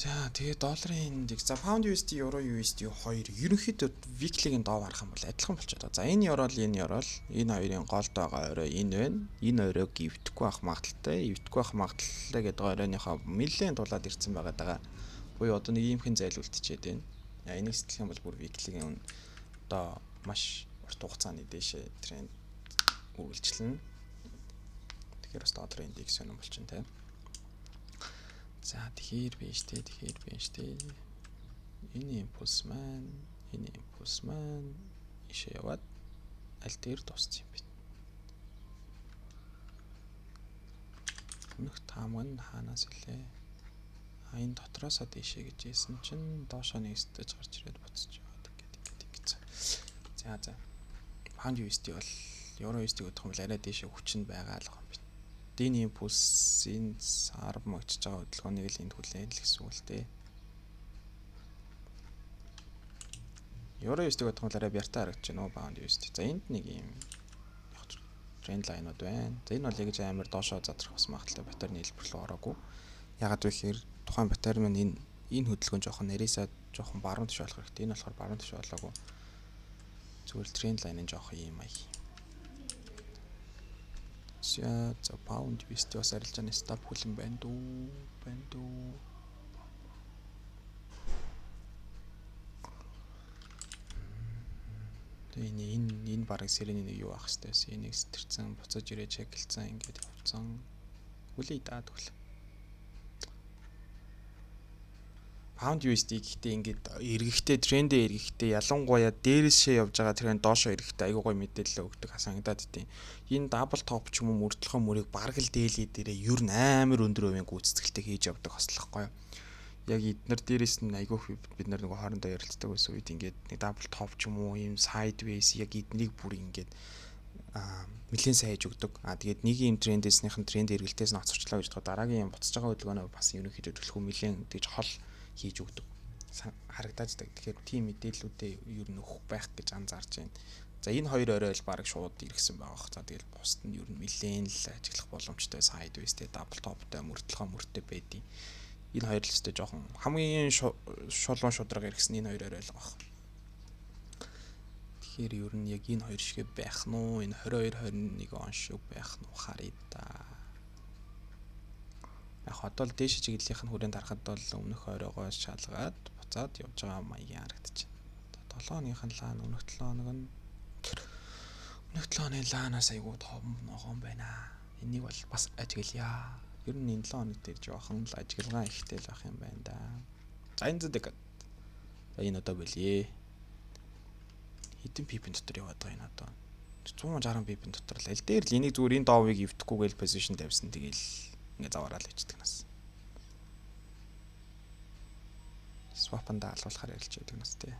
За, тэгээ долларын индекс, за, pound USD, euro USD хоёр ерөнхийдөө weekly-гийн дов харах юм бол адилхан болчиход байгаа. За, энэ ёроол, энэ ёроол, энэ хоёрын голд байгаа орой энэ байна. Энэ оройг эвдэхгүй байх магадлалтай, эвдэхгүй байх магадлалтай гэдэг оройныхоо нэлээд тулаад ирсэн байгаа даа. Буюу одоо нэг иймхэн зайлуулчихээд байна. Я, энийг сэтгэх юм бол бүр weekly-гийн одоо маш урт хугацааны дээшээ тренд үргэлжлэнэ. Тэгэхээр бас долларын индекс сонирн болчихно те. За, тэгэхээр биш те, тэгэхээр биш те. Энэ импульс маань, энэ импульс маань ишээ яваад аль дээр дууссан юм бэ? Өмнөх таамаг нь хаанаас илээ? А, энэ дотроосоо дээшээ гэж хэлсэн чинь доошоо нэг өстөж гарч ирээд буцаж яваад ингээд ингээд ингэсэн. За. Pound USD бол Euro USD гэдэг юм бол арай дээшээ хүчин байгаа л юм байна. Энэ импульс, энэ сар могчж байгаа хөдөлгөөнийг л энд хүлээн л гэсэн үг л дээ. Euro USD гэдэг нь арай бяртай харагдаж байна уу pound USD. За, энд нэг юм яг trend line ууд байна. За, энэ бол яг амар доошоо задрах бас магадлалтай, pattern хэлбэр рүү ороогүй. Ягаад вэ гэхээр тухайн pattern маань энэ хөдөлгөөн жоохон нарийсаа жоохон баруун тиш болох хэрэгтэй. Энэ болохоор баруун тиш болоогүй. Зүгээр trend line-ын жоохон юм ая. За, pound USD бас арилжааны stop хүлэн байна дүү? Байна дүү? Тэгээ энэ бараг сэрэний нэг юу авах хэрэгтэй байсан. Энийг сэтэрсэн, буцаж ирээ check лцэн, ингээд явцсан. Хүлээ даа тэгвэл. Pound USD гэхдээ ингээд эргэхтэй, трендээ эргэхтэй, ялангуяа дээрээсээ явж байгаа тренд доошоо эрэхтэй айгүй гоё мэдээлэл өгдөг санагдаад идэв. Энэ double top ч юм уу мөрдлөхөө мөрийг бараг л daily дээрээ ер нь амар өндөр хувийн гүйцэтгэлтэй хийж явдаг хослохгүй юу. Яг эднэр дээрээс нь айгүй бид нар нөгөө хоорондоо ярилцдаг байсан үед ингээд нэг double top ч юм уу ийм sideways яг эднийг бүр ингээд нэлээд сайн хийж өгдөг. А, тэгээд нэг юм трендээснийх нь тренд эргэлтээс нь оцорчлоо гэж бодоход дараагийн юм буцаж байгаа хөдөлгөөнөө бас ерөнхийдөө төлхөө нэлээд тэгж хол хийж өгдөг харагдааждаг. Тэгэхээр тийм мэдээллүүдээ ер нь өгөх байх гэж анзаарч байна. За, энэ хоёр орой л баг шууд иргсэн байгаа хох. За, тэгэл бусд нь ер нь нэлээд л ажиглах боломжтой sideways тэй, double top той, мөрдлөхөө мөртэй байдیں۔ Энэ хоёр л өстой жоохон хамгийн шулуун шудраг иргсэн энэ хоёр орой л байгаа. Тэгэхээр ер нь яг энэ хоёр шиг байх нь уу? Энэ 22 21 он шиг байх нь уу, харъя да. Яг одоо л дээш чиглэлийнх нь хүрээнд харахад бол өмнөх оройгоо шалгаад буцаад явж байгаа маягийн харагдаж байна. 7 хоногийн лаан, өмнөх 7 хоног нь, өмнөх 7 хоногийн лаанаас айгуу том ногоон байна. Энийг бол бас ажиглая. Ер нь энэ 7 хоног дээр жоохон л ажиглагаа ихтэй л байх юм байна да. За, энэ зэдэг. За, энэ одоо болие. Хэдэн pip ийн дотор яваад байгаа энэ одоо? 160 pip ийн дотор л аль дээр л энийг зүгээр энэ доовыг эвдэхгүй гээл position тавьсан, тэгэл ингээ заваараа л ичдэг нас. Swap-анда алуулахаар ярилж байдаг нас тий.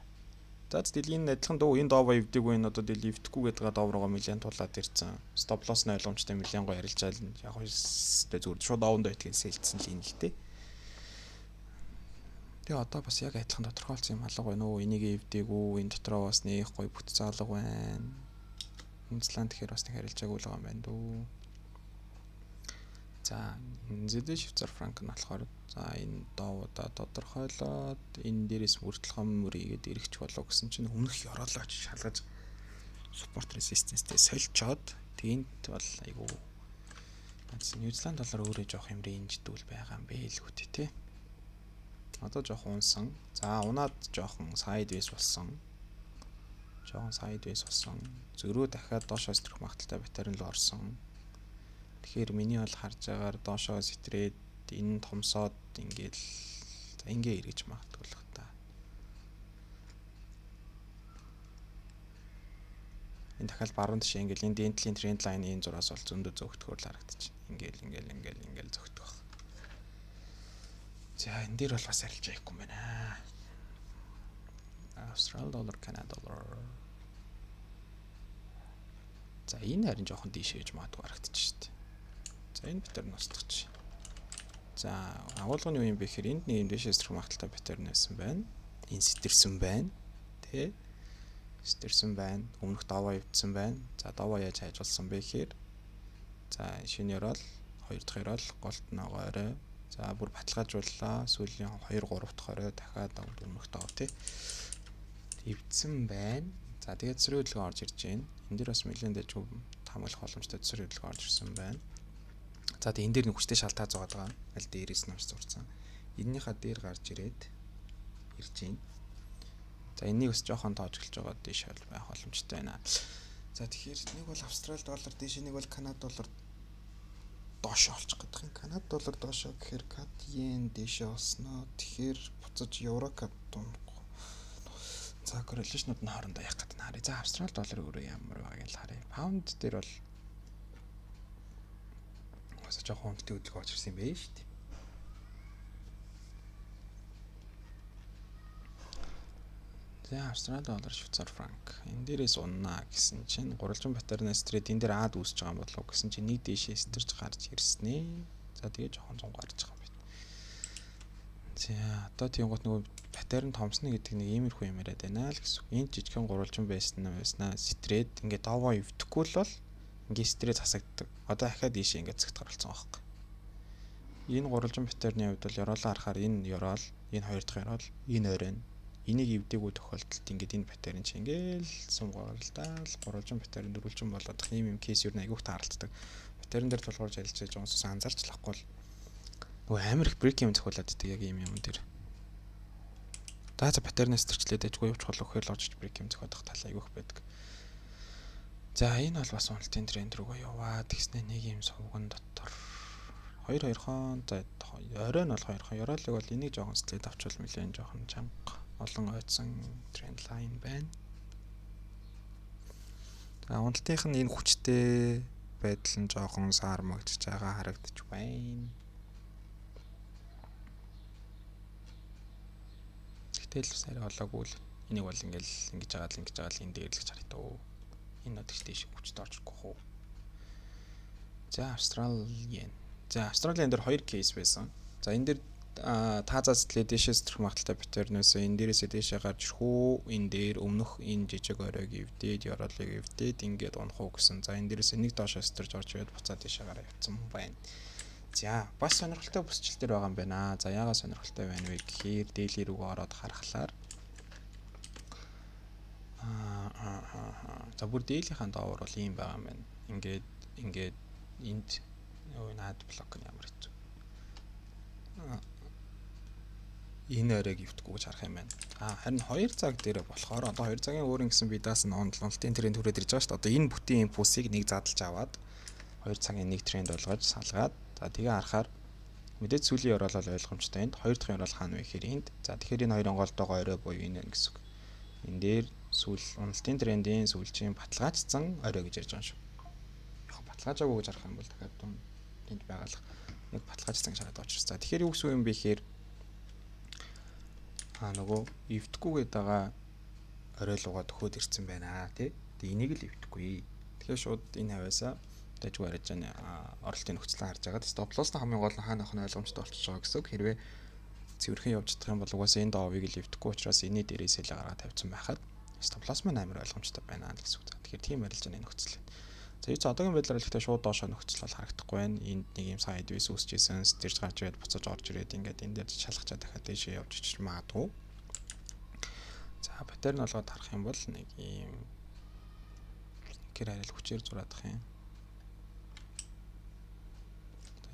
За, тэгэл энэ адилхан дөө, энэ доовоо эвдээгүй, энэ одоо тэгэл эвдэхгүй гэдэг дов руугаа нэлээд тулаад ирсэн. Stop loss нь ойлгомжтой, нэлээд гоё ярилжаал, яг хөө зүгээр шууд довонд байдгийг sell дсэн л энэ л тий. Тэгээ одоо бас яг адилхан тодорхойлсон юм алга байна уу? Энийг эвдээгүй, энэ дотроо бас нэг гоё бүтц алга байна. Энэ злан тэгэхээр бас нэг харилцаагүй л байгаа юм байна дөө. За, NZD Швейцар франк нь болохоор за энэ доовуудаа тодорхойлоод энэ дээрээс мөрдлөгөн мөрийгээд эргэж болов гэсэн чинь өмнөх ёроолоо шалгаж support resistance-тэй сольчоод тэнд бол айгу Нью-Зеланд доллар өөрөө жоох юм range дүүл байгаа юм бэ л үү те. Одоо жоох унсан. За, унаад жоохон sideways болсон. Жоохон sideways болсон. Зөрөө дахиад доошоо сэтрэх магадлалтай pattern руу орсон. Тэгэхээр миний бол харж байгаагаар доошоо сэтрээд энэ томсоод ингээл за ингээ эргэж магадгүй л та. Энэ дахиад баруун тишээ ингээл энэ дэнтлийн trend line энэ зураас бол зөндөө зөөгдөхөөр л харагдчих. Ингээл ингээл ингээл ингээл зөөгдөх баг. За, энэ дээр бол бас арилжаа хийхгүй юм байна. Австрал доллар, Канада доллар. За, энэ харин жоохон дийшээ гэж магадгүй харагдчих шүү дээ. За, энэ pattern устгах. За, агуулгын юу юм бэ гэхээр энд нэг юм дээшээ сэтрэх магадлалтай pattern байсан байна. Энэ сэтэрсэн байна. Тэ? Сэтэрсэн байна. Өмнөх даваа эвдсэн байна. За, даваа яаж хайжуулсан бэ гэхээр за шинэ ёроол, хоёр дахь ёроол, голт ногоо орой. За, бүр баталгаажууллаа. Сүүлийн 2 3 дахь орой дахиад өмнөх дав тий. Эвдсэн байна. За, тэгээд цэцрийн хөдөлгөөн орж ирж байна. Энэ дээр бас нэлээд дэжгүй таамаглах боломжтой цэцрийн хөдөлгөөн орж ирсэн байна. За, тэгээд энэ дээр нэг хүчтэй шалтаа зугаад байгаа. Аль дээрээс нь авч зурцсан. Эннийхээ дээр гарч ирээд ирж байна. За, энийг бас жоохон тоожглож байгаа дээш хол байх боломжтой байна. За, тэгэхээр нэг бол Австрали доллар дээш, нэг бол Канада доллар доошоо олчих гэдэг юм. Канада доллар доошоо гэхээр кад йен дээшээ олсноо. Тэгэхээр буцаж евро кад дунахгүй. За, correlation ууд нь хоорондоо яах гэдэг нь харъя. За, Австрали доллар өөрөө ямар байгааг л харъя. Паунд дээр бол бас жоохон уналтын хөдөлгөөн орж ирсэн юм байна шүү дээ. За, Австрали доллар, Швейцар франк. Энэ дээрээс уннаа гэсэн чинь гурвалжин pattern аас сэтрээд энэ дээр аад үүсэж байгаа юм болов уу гэсэн чинь нэг дээшээ сэтэрч гарч ирснэ. За, тэгээ жоохон зун гарч байгаа юм байна. За, одоо тийм гот нөгөө pattern томсно гэдэг нэг иймэрхүү юм яриад байна л гэсэн. Энэ жижигхэн гурвалжин байсан байснаа сэтрээд ингээд даваа эвдэхгүй л бол ингээд сэтрээ засагддаг. Одоо дахиад ийшээ ингээд цагт гаралцсан байхгүй. Энэ гурвалжин pattern ы хувьд бол ёроолоо харахаар энэ ёроол, энэ хоёр дахь ёроол, энэ оройн энийг эвдээгүй тохиолдолд ингээд энэ pattern чи ингээл сум гаралдаал гурвалжин pattern дөрвөлжин болоод ийм юм case юу нэг айгүйх тааралддаг. Pattern дээр тулгуурж арилжаж байгаа хүмүүс анзаарч лахгүй л нөгөө амар их break юм зохиолоод идэг яг ийм юм дээр. За pattern аас төрчлээд ажгүй явчих болов гэхээр л орж break юм зохиодох тал айгүйх байдаг. За, энэ бол бас уналтын тренд рүүгээ яваа. Тэгснэ нэг юм сувган дотор 2 2хон за орой нь бол 2 хон ёроолыг бол энийг жоохон сэтлээд авчвал нэлээд жоохон чанга олон ойцсон trend line байна. За, уналтынх нь энэ хүчтэй байдал нь жоохон саармагдж байгаа харагдаж байна. Гэтэл бас арай олоогүй л энийг бол ингээл ингэж байгаа л ингэж байгаа л энэ дээр л гэж харагдав. Энэ одоо тийш хүчтэй орж ирэхгүй хөө. За, Австралийн. За, Австралийн дээр хоёр case байсан. За, энэ дээр таазаа сэтлээ дээшээ сэтрэх магадлалтай pattern ээс энэ дээрээсээ дээшээ гарч ирэх үү, энэ дээр өмнөх энэ жижиг оройг эвдээд ёроолыг эвдээд ингээд унах уу гэсэн. За, энэ дээрээсээ нэг доошоо сэтэрч орж ирээд буцаад дээшээ гараа явцсан байна. За, бас сонирхолтой бүсчил дээр байгаа юм байна. За, яагаад сонирхолтой байна вэ гэхээр daily рүүгээ ороод харахлаар за бүр daily ийн доовор бол ийм байгаа юм байна. Ингээд ингээд энд өө наад блок нь ямар хэцүү. Энэ оройг эвдэхгүй гэж харах юм байна. А харин 2 цаг дээр болохоор одоо 2 цагийн өөр ингэсэн бидаас нь уналтын тренд хүрээд ирж байгаа шүү дээ. Одоо энэ бүтэн импульсыг нэг задлж аваад 2 цагийн нэг тренд болгож салгаад за тэгээ харахаар мэдээж сүүлийн ёроол бол ойлгомжтой энд хоёр дахь ёроол хаана вэ гэхээр энд. За, тэгэхээр энэ хоёрын голдоогоо орой буюу энэ гэсэн үг. Энэ дээр сүүл уналтын трендийн сүүлчийн баталгаажсан орой гэж ярьж байгаа юм шүү. Яг баталгаажаагүй гэж харах юм бол дахиад тэнд байгалах яг баталгаажсан гэж хараад байгаа учраас. За, тэгэхээр юу гэсэн юм бэ гэхээр нөгөө эвдэхгүй гээд байгаа оройлуугаа төхөөд ирсэн байна тий. Тэгээ энийг л эвдэхгүй. Тэгэхээр шууд энэ хаваасаа дажгүй арилж байгаа оролтын нөхцөлөө харж байгаа. Stop loss нь хамгийн гол нь хаана авах нь ойлгомжтой болчихж байгаа гэсэн үг. Хэрвээ цэвэрхэн явж чадах юм бол угаасаа энэ доовыг л эвдэхгүй учраас энэний дээрээс л гаргаад тавьсан байхад stop loss маань амар ойлгомжтой байна л гэсэн үг. Тэгэхээр тийм арилж байгаа нөхцөл. За, юу одоогийн байдлаар л ихтэй шууд доошоо нөхцөл бол харагдахгүй байна. Энд нэг юм sideways үүсчихсэн, сэтэрч гарч ирээд, буцаж орж ирээд, ингээд энэ дээр шалгачаа дахиад дээшээ явж ичиж магадгүй. За, pattern болгоод харах юм бол нэг ийм гэр арил хүчээр зураадах юм.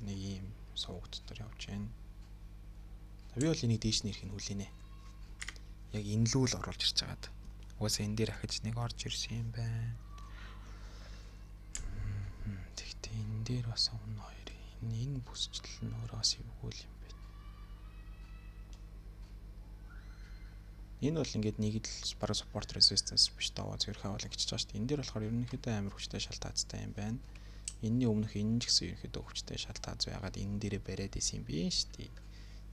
Нэг ийм сувг дотор явж байна. Би бол энийг дээш нь ирэхийг хүлээнэ. Яг энэ лүү л оруулж ирж байгаад. Угаасаа энэ дээр ахиж нэг орж ирсэн юм байна. Тэгтээ энэ дээр бас 1 2 энэ бүсчлэл нь өөрөө бас эвгүй л юм байна. Энэ бол ингээд нэг л бараг support resistance биш даваа зөвхөн бол ингэж байгаа шүү дээ. Энэ дээр болохоор ерөнхийдөө амар хүчтэй шал таацтай юм байна. Энэний өмнөх энэ ч гэсэн ерөнхийдөө хүчтэй шал тааз байгаад энэ дээрээ бариад исэн юм биш шүү дээ.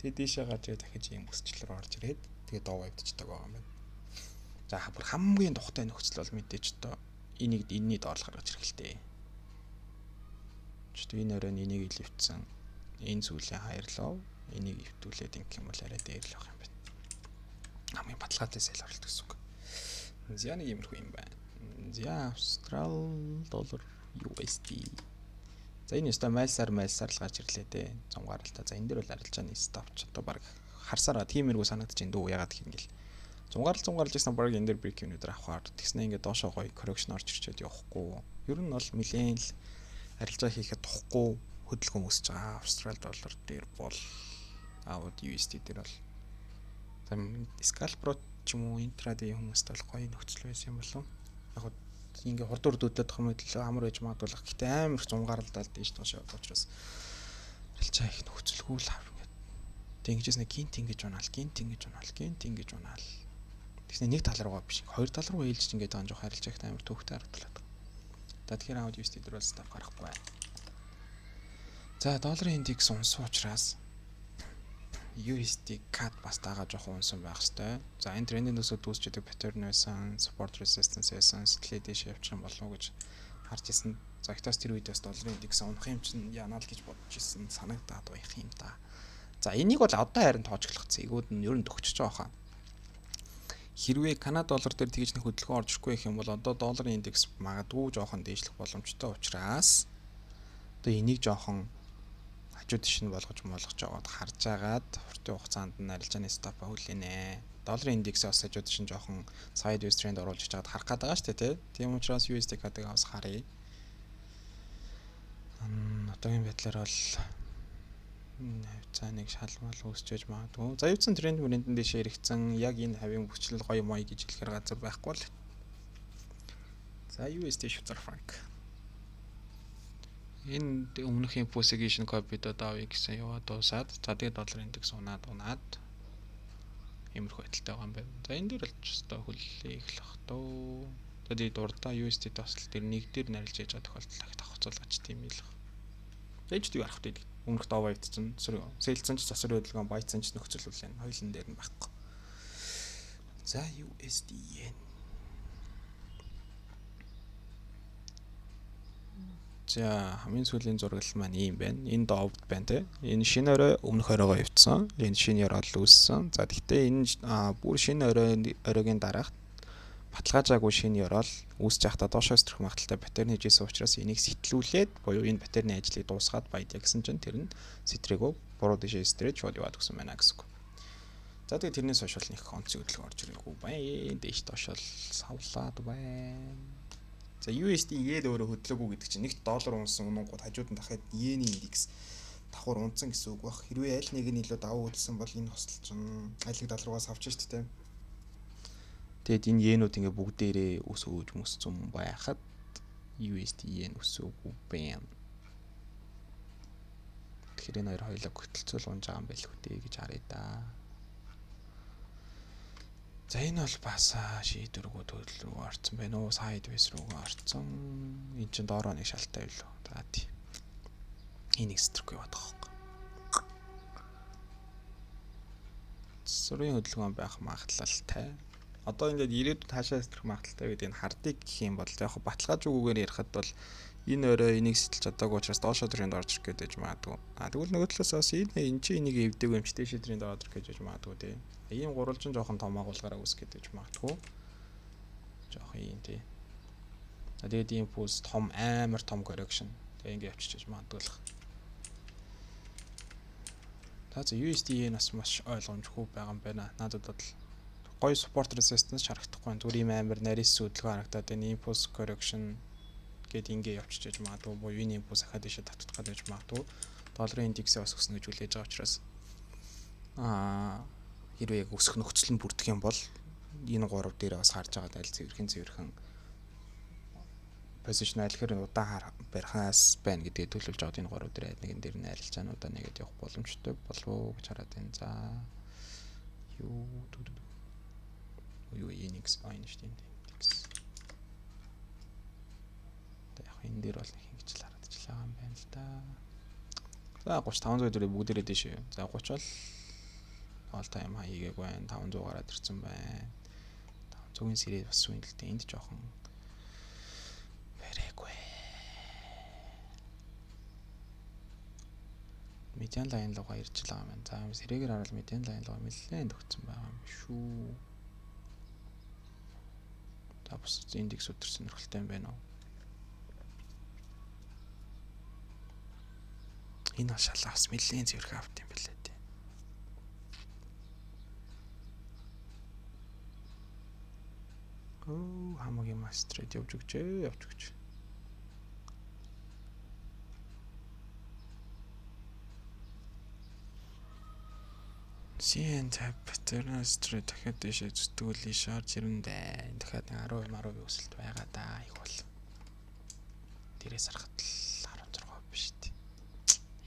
Тэгээ дээшээ гарч ирээд дахиж ийм бүсчлэл рүү орж ирээд тэгээ доо авдчихдаг байгаа юм байна. За, бүр хамгийн тухтай нөхцөл бол мэдээж одоо энийг энэний доор л гаргаж ирэх л дээ. Ч энэ оройн энийг илвцсэн энэ зүйлийн хаярлав энийг өвтүүлээд ингэх юм бол арай дээр л байх юм байна. Хамгийн баталгаатай sell оролт гэсэн үг. За, нэг иймэрхүү юм байна. За, Австрал доллар USD. За, энэ өстой майлсаар майлсаар л гарч ирлээ дээ. 100 гарал та. За, энэ дээр бол арилжааны stop ч одоо баг харсаар тиймэрхүү санагдаж байна дөө. Ягаад гэх юм гэл 100 гарал 100 гаралж ирсэн, баг энэ дээр break even дээр авахар тэгснэ ингээд доошоо гоё correction орж ирчээд явахгүй. Ер нь бол нэлээн л арилжаа хийхэд тухгүй хөдөлгөөн өсөж байгаа. Австрал доллар дээр бол, AUD USD дээр бол за scalper ч юм уу intraday хүмүүст бол гоё нөхцөл байсан юм болов. Яг ингээ хурд хурд өдлөд юм илүү амар байж магадгүй л. Гэтэ амар их 100 гаралдаал дээш доош яваад учраас арилжаа их нөхцөлгүй л хав ингээд. Тэг ингэжсэн, гинт ингэж унаал, гинт ингэж унаал, гинт ингэж унаал. Тэгснэ нэг тал руугаа биш, хоёр тал руу ээлжиж ингээд байгаа жоох арилжаа их амар төвхтэй харагдлаа. За, тэгэхээр AUD USD дээр бол stop гарахгүй байна. За, долларын индекс унсан учраас USD CAD бас дагаа жоохон унсан байх хэвээр. За, энэ трендийн төсөө дүүсчихэд pattern байсан, support resistance байсан, сэтгэлээ дээш явчих юм болов уу гэж харж исэн. За, ихтас тэр үед бас долларын индекс унах юм чинь яанаа л гэж бодож исэн санагдаад байх юм да. За, энийг бол одоо харин тоочглох зээгүүд нь ер нь төгчөж байгаа хаа. Хэрвээ Канада доллар дээр тэгж нэг хөдөлгөөн орж ирэхгүй гэх юм бол одоо долларын индекс магадгүй жоохон дээшлэх боломжтой учраас одоо энийг жоохон хажуу тийш нь болгож молгож жагаад харж агаад хурдан хугацаанд нь арилжааны stop аа хүлээнэ. Долларын индексээ бас хажуу тийш нь жоохон sideways trend оруулж чад харах гээд байгаа шүү дээ, тий. Тийм учраас USD CAD-ыг бас харъя. Одоогийн байдлаар бол хавцаа нэг шалмал үүсчээж магадгүй. За, юуцсан тренд мөрөндөн дэшээ эргэцэн яг энэ хавийн бүчлэл гоё моё гэж хэлэхэр газар байхгүй л. За, USD Швейцар франк. Энэ өмнөх импульсыг ишин copy-дод авъя гэсэн яваа дуусаад, за, тэгээд доллар индекс унаад унаад иймэрхүү байдалтай байгаа юм байна. За, энэ дээр л ч өстой хүлээх л бах тоо. За, тэгээд дурдаа USD бас л тэр нэг дээр нарилж яж байгаа тохиолдол их давхцуулгач тийм л. Ээж юу арах вэ? Өмнөх доо баятсан, sell-цэн ч засвар хөдөлгөөн, buy-цсан ч нөхцөл үлэн. Хоёулын дээр нь байхгүй. За, USD yen. За, хамгийн сүүлийн зураглал маань ийм байна. Энэ довд байна те. Энэ шинэ орой өмнөх оройгоо явцсан. Энэ шинэ ёроол үүссэн. За, тэгтээ энэ бүр шинэ орой оройгийн дараах баталгаажаагүй шинэ ёроол үүсэж байхдаа доошоо сэтэрх магадлалтай pattern хийжсэн учраас энийг сэтлүүлээд буюу энэ pattern-ы ажлыг дуусгаад баядя гэсэн чинь тэр нь сэтрэгөө буруу дэшээ сэтрээд шууд яваад өгсөн байна гэсэн үг. За, тэгээ тэрнээс хойш бол нэг онцгой хөдөлгөөн орж ирээгүй байна. Дээш доошоо савлаад байна. За, USD yen өөрөө хөдлөөгүй гэдэг чинь нэгт доллар унсан унангууд хажууд нь дахиад йений индекс давхар унтсан гэсэн үг баг. Хэрвээ аль нэг нь илүү давуу хөдөлсөн бол энэ хосол чинь аль нэг тал руугаа савч шүү дээ. Тэгээд энэ йенүүд ингээ бүгдээрээ өсөөж мөсцөн байхад USD yen өсөөгүй байна. Тэгэхээр энэ хоёр хоёлоо хөтөлцөл унж байгаа юм байлгүй дээ гэж харъя да. За, энэ бол бас шийдвэргүй төлөв рүү орцсон байна уу? Sideways руугаа орцсон. Энд чинь доороо нэг шалтай байлуу. За, тий. Энийг сэтрхгүй яваад байгаа байхгүй. Засварын хөдөлгөөн байх магадлалтай. Одоо ингээд ирээдүйд хаашаа сэтрэх магадлалтай гэдгийг хардыг гэх юм бол яг баталгаажуугүйгээр ярихад бол энэ орой энийг сэтэлж чадаагүй учраас доошоо тренд орж ирэх гэж магадгүй. А тэгвэл нөгөө талаас бас энэ энэ чи энийг эвдээгүй юм чи дээшээ тренд орж ирэх гэж магадгүй тий. Ийм гурвалжин жоохон том агуулгаараа үүсгэх гэж магадгүй. Жоохон ийм тий. За, тэгээд импульс том, амар том correction. Тэгээ ингэ явчихж магадгүй л. За, USD бас маш ойлгомжгүй байгаа юм байна. Надад бол гоё support resistance харагдахгүй байна. Зүгээр ийм амар нарийс хөдөлгөөн харагдаад байна. Impulse correction гээд ингэ явчихж магадгүй, буюу энэ импульс ахаад ишээ татах гэж магадгүй. Долларын индексээ бас өснө гэж хүлээж байгаа учраас хэрвээ яг өсөх нөхцөл нь бүрдэх юм бол энэ гурав дээр бас харж байгаа аль цэвэрхэн цэвэрхэн position аль хэрэг удаан барихнаас байна гэдгээ төлөвлөж аваад энэ гурав дээр аль нэгэн дээр нь арилжаануудаа нэгэд явах боломжтой болов уу гэж хараад байна. За, юу юу индекс айн шүү дээ, индекс. Яг энэ дээр бол нэг ингэж л харагдаж байгаа юм байна л да. За, 3500 дээр бүгдээрээ дэше. За, 30 бол all time high хийгээг байна. 500 гараад ирсэн байна. 500-ын сэрээ бас үн л дээ. Энд жоохон бариагүй. Median line руугаа ирж л байгаа юм байна. За, сэрээгээр харвал median line руугаа нэлээд төгцсөн байгаа юм шүү. За, бус индекс өдр сонирхолтой юм байна уу? Энэ бол шалаа бас нэлээд цэвэрхэн авт юм билээ тий. Оо, хамаагийн мастред явж өгчээ, явж өгч. CN tab pattern street дахиад дэшээ зүтгүүлээ шаарж ирэн дээ. Дахиад 10% 10% өсөлт байгаа да, их бол. Дээрээс харахад л 16% биш үү.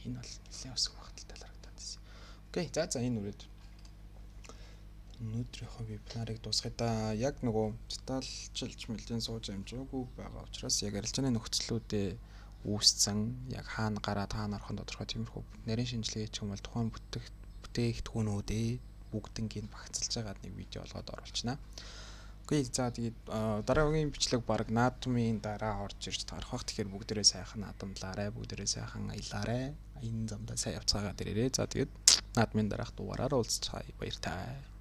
Энэ бол нэлээд өсөх магадлалтай харагдаад байна. Окей. За, энэ үрээд өнөөдрийнхөө вебинарыг дуусгая да. Яг нөгөө детальчилж мэлдэн сууж амжаагүй байгаа учраас яг арилжааны нөхцлүүдээ үүссэн, яг хаана гараад хаана орох нь тодорхой тиймэрхүү нарийн шинжилгээ ч юм бол тухайн бүтээгдэхүүнүүдээ бүгднгийг багцлж байгаад нэг видео олгоод оруулчихна. Окей, за, тэгээд дараагийн бичлэг баг наадмын дараа орж ирж тарах бах. Тэгэхээр бүгдээрээ сайхан наадамлаарай, бүгдээрээ сайхан аялаарай. Энэ замдаа сайн явцгаагаад ирээрэй. За, тэгээд наадмын дараах дугаараар уулзцгаая. Баяртай.